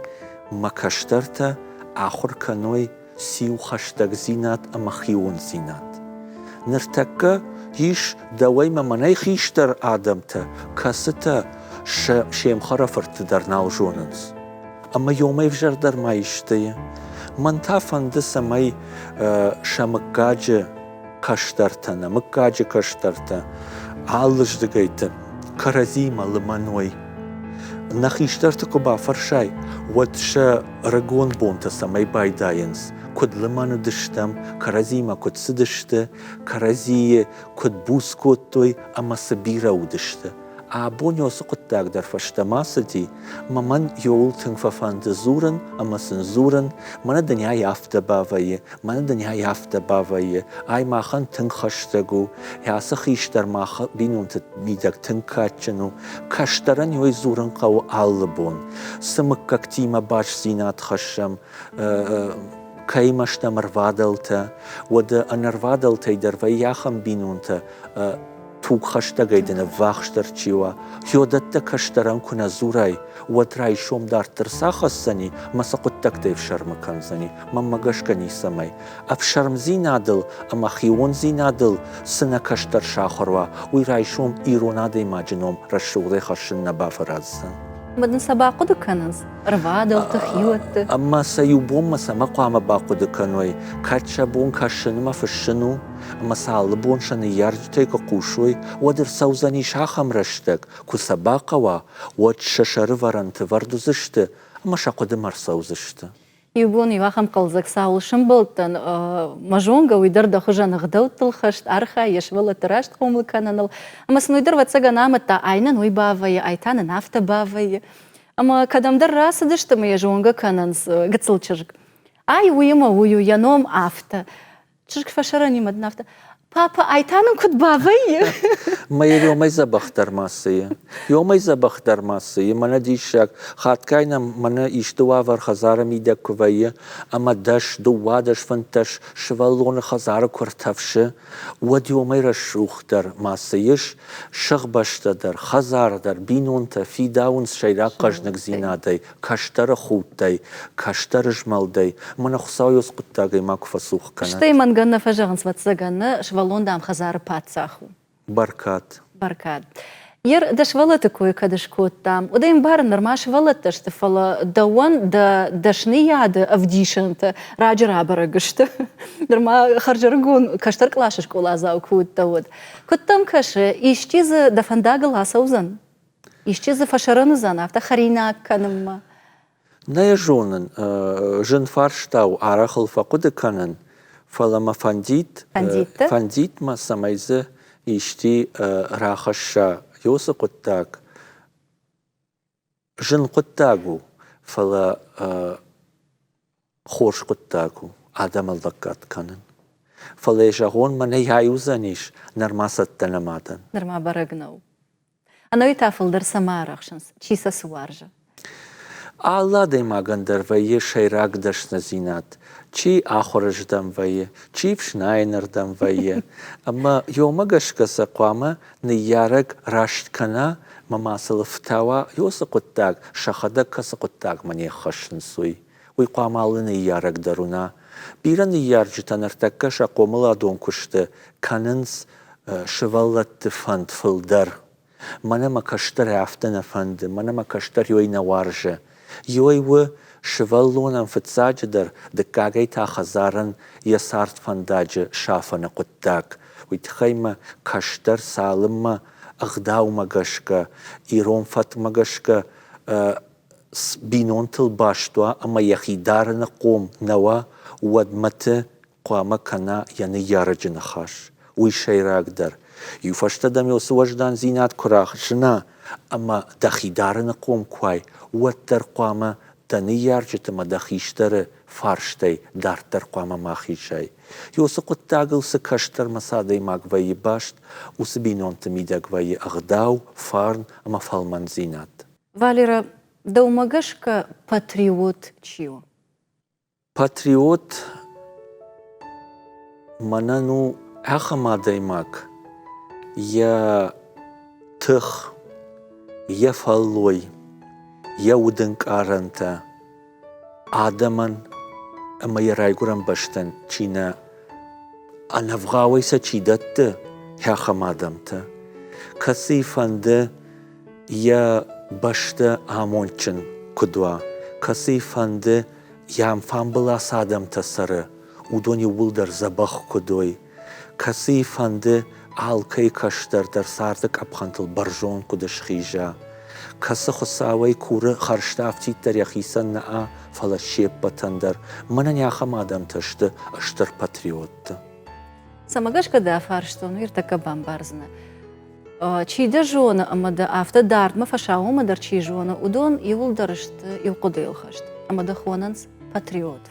мӕ кӕстӕртӕ ахуыр кӕной циу хӕстӕгдзинад ӕмӕ хиондзинад. Ныртӕккӕ ис дӕуӕй мӕ мӕнӕй хистӕр адӕмтӕ, кӕцытӕ сӕ се мхӕрӕфыртты дӕр нал зонынц. Ӕмӕ ёмӕ ӕвзӕрдӕр ма исты. Мӕн та фӕнды, цӕмӕй сӕ мыггаджы кӕстӕртӕ, нӕ мыггаджы кӕстӕртӕ алыздыгӕйты кӕрӕдзиимӕ лымӕн уой. Нӕ хистӕрты куы бафӕрсай, уӕд сӕ ӕрыгон бонтӕ цӕмӕй байдайынц, куыд лымӕн уыдыстӕм, кӕрӕдзимӕ куыд цыдысты, кӕрӕдзийы куыд буц кодтой ӕмӕ цы бирӕ уыдысты. Абон уыцы хъуыддаг дӕр фӕстӕмӕ цыди, мӕ мӕн иуыл тынг фӕфӕнды дзурын ӕмӕ сын дзурын, мӕнӕ дын ай афтӕ бавӕййы, мӕнӕ дын ай афтӕ бавӕййы, ай махӕн тынг хӕстӕг у, ацы хистӕр мах бинонты мидӕг тынг кадджын у, кӕстӕрӕн ой дзурын хъӕуы алы бон. Цы мыггӕгтимӕ бастдзинад хӕссӕм, кӕимӕ стӕм ӕрвадӕлтӕ, уӕдӕ ӕнӕрвадӕлтӕй дӕр вӕййы ахӕм бинонтӕ, тугхӕстӕгӕй дын ӕввахсдӕр чи уа, хиодӕттӕ кӕстӕрӕн куы нӕ дзурай, уӕд райсом дарддӕр цы ахӕсдзӕни ӕмӕ цы хъуыддӕгтӕй ӕфсӕрмы кӕндзӕни, мӕнмӕ гӕсгӕ ницӕмӕй. Ӕфсӕрмдзинадыл ӕмӕ хиондзинадыл цы нӕ кӕстӕр сахуыр уа, уый райсом ирон адӕймаджы ном рӕсугъдӕй хӕссын нӕ бафӕраздзӕн. Ӕмӕ дын сӕ бахъуыды кӕнынц ӕрвадӕлты, хиуӕтты? Ӕмӕ сӕ иу бонмӕ цӕмӕ хъуамӕ бахъуыды кӕной, кӕд сӕ бон кӕсынмӕ фыссын у, ӕмӕ сӕ алы бон сӕ ныййарджытӕй куы хъусой, уӕд ӕрцӕудзӕнис ахӕм рӕстӕг, куы сӕ бахъӕуа, уӕд сӕ сӕрывӕрӕнты вӕрд уыдзысты ӕмӕ сӕ хъуыдымӕ ӕрцӕудзысты. Иу бон иу ахӕм хъӕлдзӕг цауыл сӕмбӕлдтӕн, мӕ зонгӕ, уый дӕр дӕ хуызӕн ӕгъдӕуттыл хӕст, архайы йӕ сывӕллӕтты раст хъомыл кӕныныл. Ӕмӕ сын уый дӕр, ӕвӕццӕгӕн, амыдта, ай нын уый бавӕййы, ай та нын афтӕ бавӕййы. Ӕмӕ кӕдӕмдӕр рацыдысты ӕмӕ йӕ зонгӕ кӕнынц гыццыл чызг. Ай уыимӕ уый у, йӕ ном афтӕ. Чызг фӕсӕрӕнимӕ дын афтӕ, папа, ай та нын куыд бавӕййы? Мӕ ёмӕй дзӕбӕхдӕр ма цы и. Ёмӕй дзӕбӕхдӕр ма цы и, мӕнӕ диссаг. Хатгай нӕм мӕнӕ исты уавӕр хӕдзары мидӕг куы вӕййы, ӕмӕ дӕс, дыууадӕс, фынддӕс сывӕллоны хӕдзары куы ртӕфсы, уӕд ёмӕй рӕсугъддӕр ма цы ис, сыхбӕстӕ дӕр, хӕдзар дӕр, бинонтӕ фидауынц сӕйраг хъӕзныгдзинадӕй, кӕстӕры худтӕй, кӕстӕры змӕлдӕй, мӕнӕ Хуыцау йӕ хъуыддагӕй макуы фӕцух кӕнӕд. Стӕй мӕнгӕн нӕ фӕзӕгъынц, ӕвӕццӕгӕн, нӕ сывӕллон, дам, хӕдзары паддзах у. Бӕркад. Бӕркад. Ер дӕ сывӕллӕтты кой кӕд скодтам, уӕд ӕй ӕмбарын, нырма сывӕллӕттӕ сты, фӕлӕ дӕуӕн дӕ дӕсныйады ӕвдисӕнтӕ раджы рабӕрӕг сты. Нырма хӕрзӕрыгон кӕстӕр къласы скъоладзау куы уыдтӕ, уӕд. Куыд дӕм кӕсы, исчи дзы дӕ фӕндагыл ацӕудзӕн? Исчи дзы фӕсӕрӕн уыдзӕн афтӕ хӕринаг кӕнынмӕ? Нӕ йӕ зонын, зын фарста у, арӕх ыл фӕхъуыды кӕнын, фӕлӕ мӕ фӕндид, фӕндид мӕ, цӕмӕй дзы исти рахӕсса уыцы хъуыддаг. Зын хъуыддаг у, фӕлӕ хорз хъуыддаг у адӕмӕн лӕггад кӕнын. Фӕлӕ зӕгъон, мӕнӕй ай уыдзӕнис, нырма цӕттӕ нӕма дӕн. Нырма бӕрӕг нӕу. Ӕнӕуи та фылдӕр цӕмӕ арӕхсынц, чи сӕ цы уарзы? Алы адӕймагӕн дӕр вӕййы сӕйраг дӕсныдзинад. Чи ахуырыздӕм вӕййы, чи фснайынырдӕм вӕййы. Ӕмӕ ёмӕ гӕсгӕ сӕ хъуамӕ ныййарӕг раст кӕна ӕмӕ ма сыл ӕфтауа ёцы хъуыддаг, сӕхӕдӕг кӕцы хъуыддагмӕ не ххӕссынц, уый. Уый хъуамӕ алы ныййарӕг дӕр уына. Бирӕ ныййарджытӕ ныртӕккӕ сӕ хъомыладон куысты кӕнынц сывӕллӕтты фӕнд фылдӕр. Мӕнӕ мӕ кӕстӕр афтӕ нӕ фӕнды, мӕнӕ мӕ кӕстӕр ёй нӕ уарзы. Ёй у сывӕллонӕн фыццаджыдӕр, дыккагӕй та хӕдзарӕн йӕ цардфӕндаджы сафӕны хъуыддаг. Уый тыххӕй мӕ кӕстӕр цалынмӕ ӕгъдаумӕ гӕсгӕ, ирон фӕткмӕ гӕсгӕ бинонтыл баст уа ӕмӕ йӕхи дарыны хъом нӕ уа, уӕдмӕты хъуамӕ кӕна йӕ ныййарӕджы ныхас. Уый сӕйрагдӕр. Иу фӕстӕ дӕм уыцы уӕздандзинад куы рахызына ӕмӕ дӕхи дарыны хъом куы уай, уӕддӕр хъуамӕ дӕ ныййарджыты ӕмӕ дӕ хистӕры фарстӕй дарддӕр хъуамӕ ма хизай. Уыцы хъуыддагыл цы кӕстӕрмӕ цы адӕймаг вӕййы баст, уыцы бинонты мидӕг вӕййы ӕгъдау, фарн ӕмӕ фӕлмӕндзинад. Валера, дӕумӕ гӕсгӕ патриот чи у? Патриот мӕнӕн у ахӕм адӕймаг, йӕ тых, йӕ фӕллой, йӕ удӕнкъарӕнтӕ адӕмӕн ӕмӕ йӕ райгуырӕн бӕстӕн чи нӕ ӕнӕвгъауӕй сӕ чи дӕтты, ахӕм адӕмтӕ, кӕцыйы фӕнды йӕ бӕстӕ амондджын куыд уа, кӕцыйы фӕнды йӕ амфамбыла цы адӕмтӕ цӕры, уыдон иууылдӕр дзӕбӕх куыд уой, кӕцыйы фӕнды алкӕй кӕстӕр дӕр царды къӕпхӕнтыл бӕрзонд куыд схиза, кӕцы Хуыцауӕй куры хӕрзтӕ афтиддӕр йӕхицӕн нӕ, фӕлӕ се ппӕтӕн дӕр. Мӕнӕн ахӕм адӕмтӕ сты стыр патриотты. Цӕмӕ гӕсгӕ дӕ фарстон, уый ӕртӕккӕ бамбардзынӕ. Чи дӕ зоны ӕмӕ дӕ афтӕ дардмӕ фӕсаууонмӕ дӕр чи зоны, уыдон иууылдӕр сты иу хъуыдыйыл хӕст ӕмӕ дӕ хонынц патриот.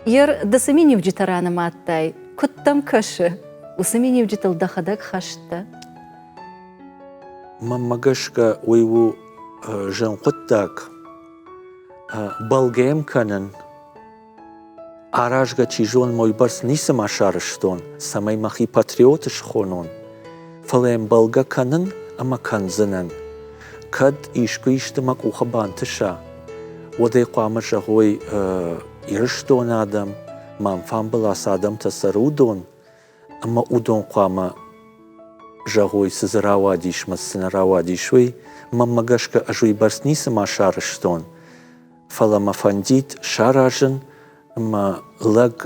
Ер ды цы миниуджытӕ ранымадтай, куыд дӕм кӕсы, уыцы миниуджытыл дӕхӕдӕг хӕст дӕ? Мӕнмӕ гӕсгӕ уый у зын хъуыддаг. Бӕлгӕ йӕм кӕнын Аразгӕ чи зоны, уыйбӕрц ницыма сарӕзтон, цӕмӕй мӕхи патриот схонон, фӕлӕ йӕм бӕлгӕ кӕнын ӕмӕ кӕндзынӕн. Кӕд искуы исты мӕ къухы бантыса, уӕд ӕй хъуамӕ зӕгъой Ирыстоны адӕм, мӕм фамбыла цы адӕмтӕ цӕры, уыдон, ӕмӕ уыдон хъуамӕ зӕгъой, цы дзы рауадис мӕ цы нӕ рауадис, уый. Мӕнмӕ гӕсгӕ ӕз уыйбӕрц ницыма сарӕзтон, фӕлӕ мӕ фӕндид саразын ӕмӕ лӕг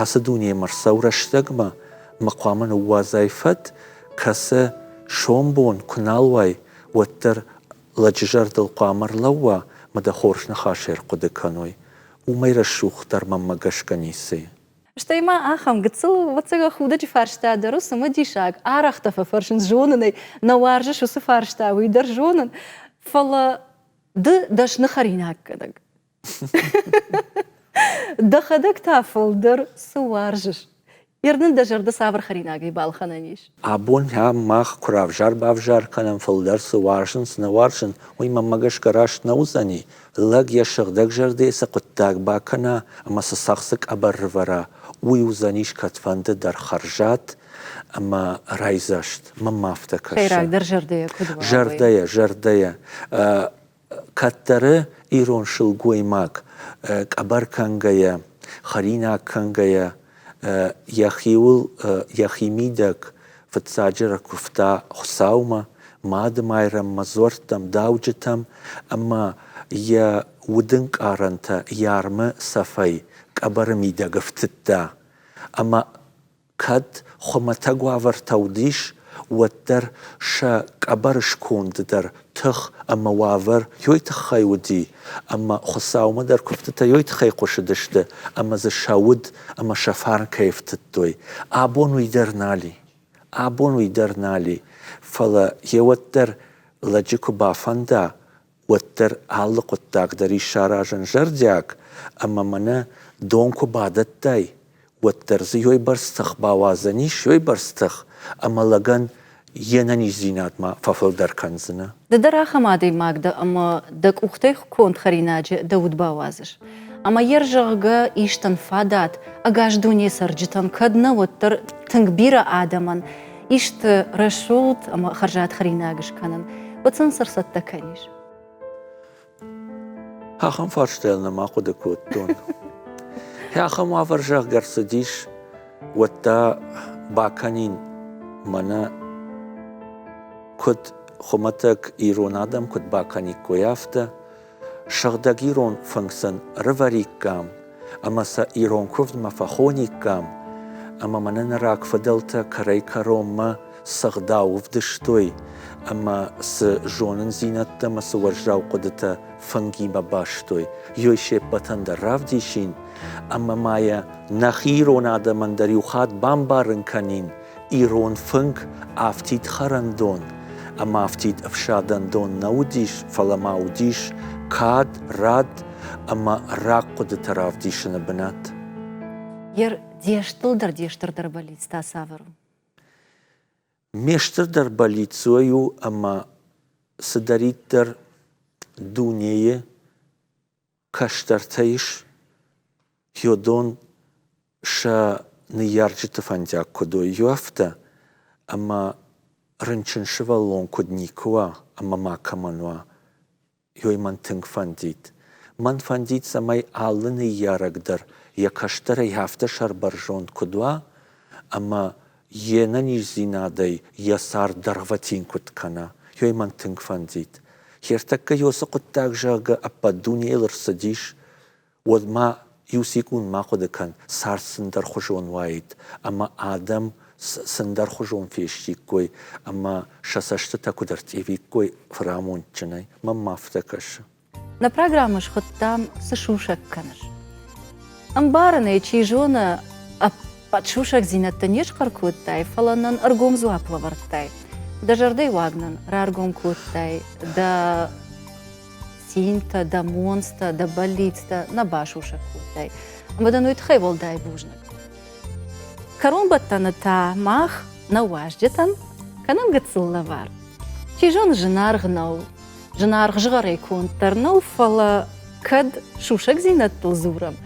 ацы дунемӕ рцӕуы рӕстӕгмӕ мӕ хъуамӕ ныууадзай фӕд, кӕцы сомбон куы нал уай, уӕддӕр лӕджы зӕрдыл хъуамӕ рлӕууа мӕ дӕ хорз ныхас ӕрхъуыды кӕной. Уымӕй рӕсугъддӕр мӕнмӕ гӕсгӕ ницы и. Стӕй ма ахӕм гыццыл ӕвӕццӕгӕн худӕджы фарста дӕр у цымыдисаг, арӕх дӕ фӕфӕрсынц зонынӕй, нӕ уарзыс уыцы фарста, уый дӕр зонын, фӕлӕ ды дӕсны хӕринаггӕнӕг. Дӕхӕдӕг та фылдӕр цы уарзыс? Ер нын дӕ зӕрдӕ цавӕр хӕринагӕй балхӕнӕн ис? Абон мах куы равзар-бавзар кӕнӕм, фылдӕр цы уарзын, цы нӕ уарзын, уый мӕнмӕ гӕсгӕ раст нӕ уыдзӕни. Лӕг йӕ сыгъдӕг зӕрдӕйы цы хъуыддаг бакӕна ӕмӕ цы цӕхх къӕбӕр рывӕра, уый уыдзӕнис кӕдфӕнды дӕр хӕрзад ӕмӕ райдзаст. Мӕнмӕ афтӕ кӕсы. Сӕйрагдӕр зӕрдӕйӕ куыд уа? Зӕрдӕйӕ, зӕрдӕйӕ. Кӕддӕры ирон сылгоймаг къӕбӕр кӕнгӕйӕ, хӕринаг кӕнгӕйӕ йӕхиуыл йӕхимидӕг фыццаджы ракуывта Хуыцаумӕ, Мады Майрӕммӕ, дзуӕрттӕм, дауджытӕм ӕмӕ йӕ удӕнкъарӕнтӕ йӕ армы цӕфӕй къӕбӕры мидӕг ӕфтыдта. Ӕмӕ кӕд хуымӕтӕг уавӕртӕ уыдис, уӕддӕр сӕ къӕбӕры сконды дӕр тых ӕмӕ уавӕр ёй тыххӕй уыди, ӕмӕ Хуыцаумӕ дӕр куывдтытӕ ёй тыххӕй хъуысыдысты, ӕмӕ дзы сӕ уд ӕмӕ сӕ фарн кӕй ӕфтыдтой. Абон уый дӕр нал и. Абон уый дӕр нал и. Фӕлӕ йе уӕддӕр лӕджы куы бафӕнда, уӕддӕр алы хъуыддаг дӕр ис саразӕн зӕрдиаг, ӕмӕ мӕнӕ дон куы бадӕттай, уӕддӕр дзы ёйбӕрц тых бауадзӕн ис, ёйбӕрц тых, ӕмӕ лӕгӕн йе нӕниздзинадмӕ фӕфылдӕр кӕндзынӕ. Ды дӕр ахӕм адӕймаг дӕ ӕмӕ дӕ къухтӕй конд хӕринаджы дӕ уд бауадзыс. Ӕмӕ йе рзӕгъгӕ истӕн фадат ӕгас дуне цӕрджытӕн кӕд нӕ, уӕддӕр тынг бирӕ адӕмӕн исты рӕсугъд ӕмӕ хӕрзад хӕринаг скӕнын, уӕд сын цы рцӕттӕ кӕнис? Ахӕм фарстайыл нӕма хъуыды кодтон. Ахӕм уавӕр, зӕгъгӕ, ӕрцыдис, уӕд та бакӕнин мӕнӕ куыд хуымӕтӕг ирон адӕм куыд бакӕниккой, афтӕ. Сыгъдӕг ирон фынг сын ӕрывӕриккам ӕмӕ сӕ ирон куывдмӕ фӕхониккам, ӕмӕ мӕнӕ нӕ рагфыдӕлтӕ кӕрӕй-кӕронмӕ. цы гъдау ӕвдыстой ӕмӕ цы зонындзинӕдтӕ ӕмӕ цы уӕззау хъуыдытӕ фынгимӕ бастой, ёй се ппӕтӕн дӕр равдисин ӕмӕ ма йӕ нӕхи ирон адӕмӕн дӕр иу хатт бамбарын кӕнин, ирон фынг афтид хӕрӕндон ӕмӕ афтид ӕфсадӕндон нӕ уыдис, фӕлӕ ма уыдис кад, рад ӕмӕ рагхъуыдытӕ равдисыны бынат. Ер де стылдӕр, де стырдӕр бӕллиц та цавӕр у? Ме стырдӕр бӕллиц уый у, ӕмӕ цыдӕриддӕр дунейы кӕстӕртӕ ис, уыдон сӕ ныййарджыты фӕндиаг куыд уой, афтӕ, ӕмӕ рынчын сывӕллон куыд никуы уа ӕмӕ макӕмӕн уа, Ёй мӕн тынг фӕндид. Мӕн фӕндид, цӕмӕй алы ныййарӕг дӕр йӕ кӕстӕрӕй афтӕ сӕрбӕрзонд куыд уа, ӕмӕ йе нӕниздзинадӕй йӕ цард дӕргъвӕтин куыд кӕна. Ёй мӕн тынг фӕндид. Хертӕккӕ ёцы хъуыддаг, зӕгъгӕ, ӕппӕт дунейыл ӕрцыдис, уӕд ма иу секунд ма хъуыды кӕн, цард цындӕрхуызон уаид, ӕмӕ адӕм цындӕрхуызон фестиккой ӕмӕ сӕ цӕстытӕ куыд ӕрттивиккой фырамондджынӕй. Мӕнмӕ афтӕ кӕсы. Нӕ программӕ схуыдтам «Цы сусӕг кӕныс?». Ӕмбарын ӕй, чи зоны, ӕппӕт сусӕгдзинӕдтӕ не схъӕр кодтай, фӕлӕ нын ӕргом дзуапп лӕвӕрдтай. Дӕ зӕрдӕйы уаг нын раргом кодтай, дӕ цинтӕ, дӕ монцтӕ, дӕ бӕллицтӕ нӕ басусӕг кодтай. Ӕмӕ дын уый тыххӕй уӕлдай бузныг. Кӕронбӕттӕны та мах нӕ уазджытӕн кӕнӕм гыццыл лӕвар. Чи зоны, зынаргъ нӕу, зынаргъ згъӕрӕй конд дӕр нӕу, фӕлӕ кӕд сусӕгдзинӕдтыл дзурӕм,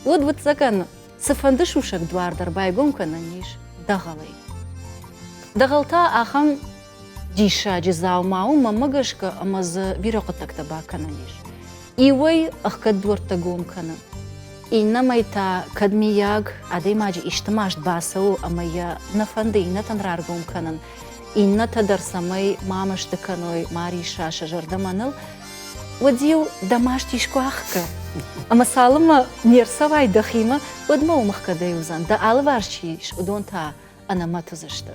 уӕд, ӕвӕццӕгӕн, цыфӕнды сусӕг дуар дӕр байгом кӕнӕн ис дӕгъӕлӕй. Дӕгъӕл та ахӕм диссаджы дзаума у, мӕнмӕ гӕсгӕ, ӕмӕ дзы бирӕ хъуыддӕгтӕ бакӕнӕн ис. Иуӕй ӕхгӕд дуӕрттӕ гом кӕны, иннӕмӕй та, кӕд миййаг адӕймаджы исты маст бацӕуы ӕмӕ йӕ нӕ фӕнды иннӕтӕн раргом кӕнын, иннӕтӕ дӕр цӕмӕй ма мӕсты кӕной, ма рисса сӕ зӕрдӕ мӕныл, уӕд-иу дӕ маст искуы ахгӕ. Ӕмӕ цалынмӕ не рцӕуай дӕхимӕ, уӕдмӕ уым ӕхгӕдӕй уыдзӕн. Дӕ алыварс чи ис, уыдон та ӕнӕмӕт уыдзысты.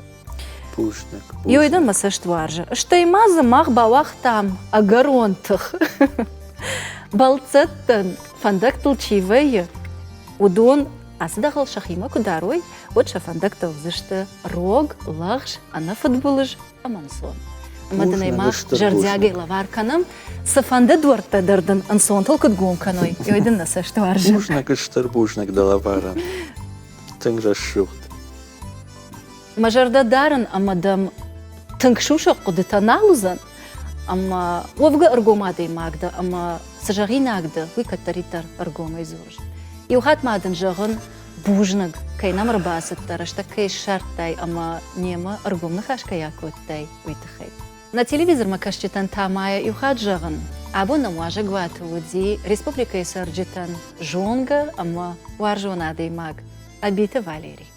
Бузныг. Ёйдӕн мӕ цӕст уарзы. Стӕй ма дзы мах бауагътам ӕгӕрон тых. Бӕлццӕттӕн фӕндӕгтыл чи вӕййы, уыдон ацы дӕгъӕл сӕхимӕ куы дарой, уӕд сӕ фӕндӕгтӕ уыдзысты рог, лӕгъз, ӕнӕфыдбылыз ӕмӕ ӕнцон. Ӕмӕ дын ӕй мах зӕрдиагӕй лӕвар кӕнӕм, цыфӕнды дуӕрттӕ дӕр дын ӕнцонтыл куыд гом кӕной, ой дын нӕ цӕст уарзы. Бузныг, стыр бузныг дӕ лӕварӕн. Тынг рӕсугъд. Мӕ зӕрдӕ дарын ӕмӕ дӕм тынг сусӕг хъуыдытӕ нал уыдзӕн, ӕмӕ уӕвгӕ ӕргом адӕймаг дӕ ӕмӕ цы зӕгъинаг дӕ, уый кӕддӕриддӕр ӕргомӕй дзурыс. Иу хатт ма дын зӕгъын бузныг, кӕй нӕм ӕрбацыдтӕ, рӕстӕг кӕй ссардтай ӕмӕ немӕ ӕргом ныхас кӕй акодтай, уый тыххӕй. Нӕ телевизормӕ кӕсджытӕн та ма иу хатт зӕгъын, абон нӕм уазӕгуаты уыди республикӕйы цӕрджытӕн зонгӕ ӕмӕ уарзон адӕймаг Ӕбиты Валерий.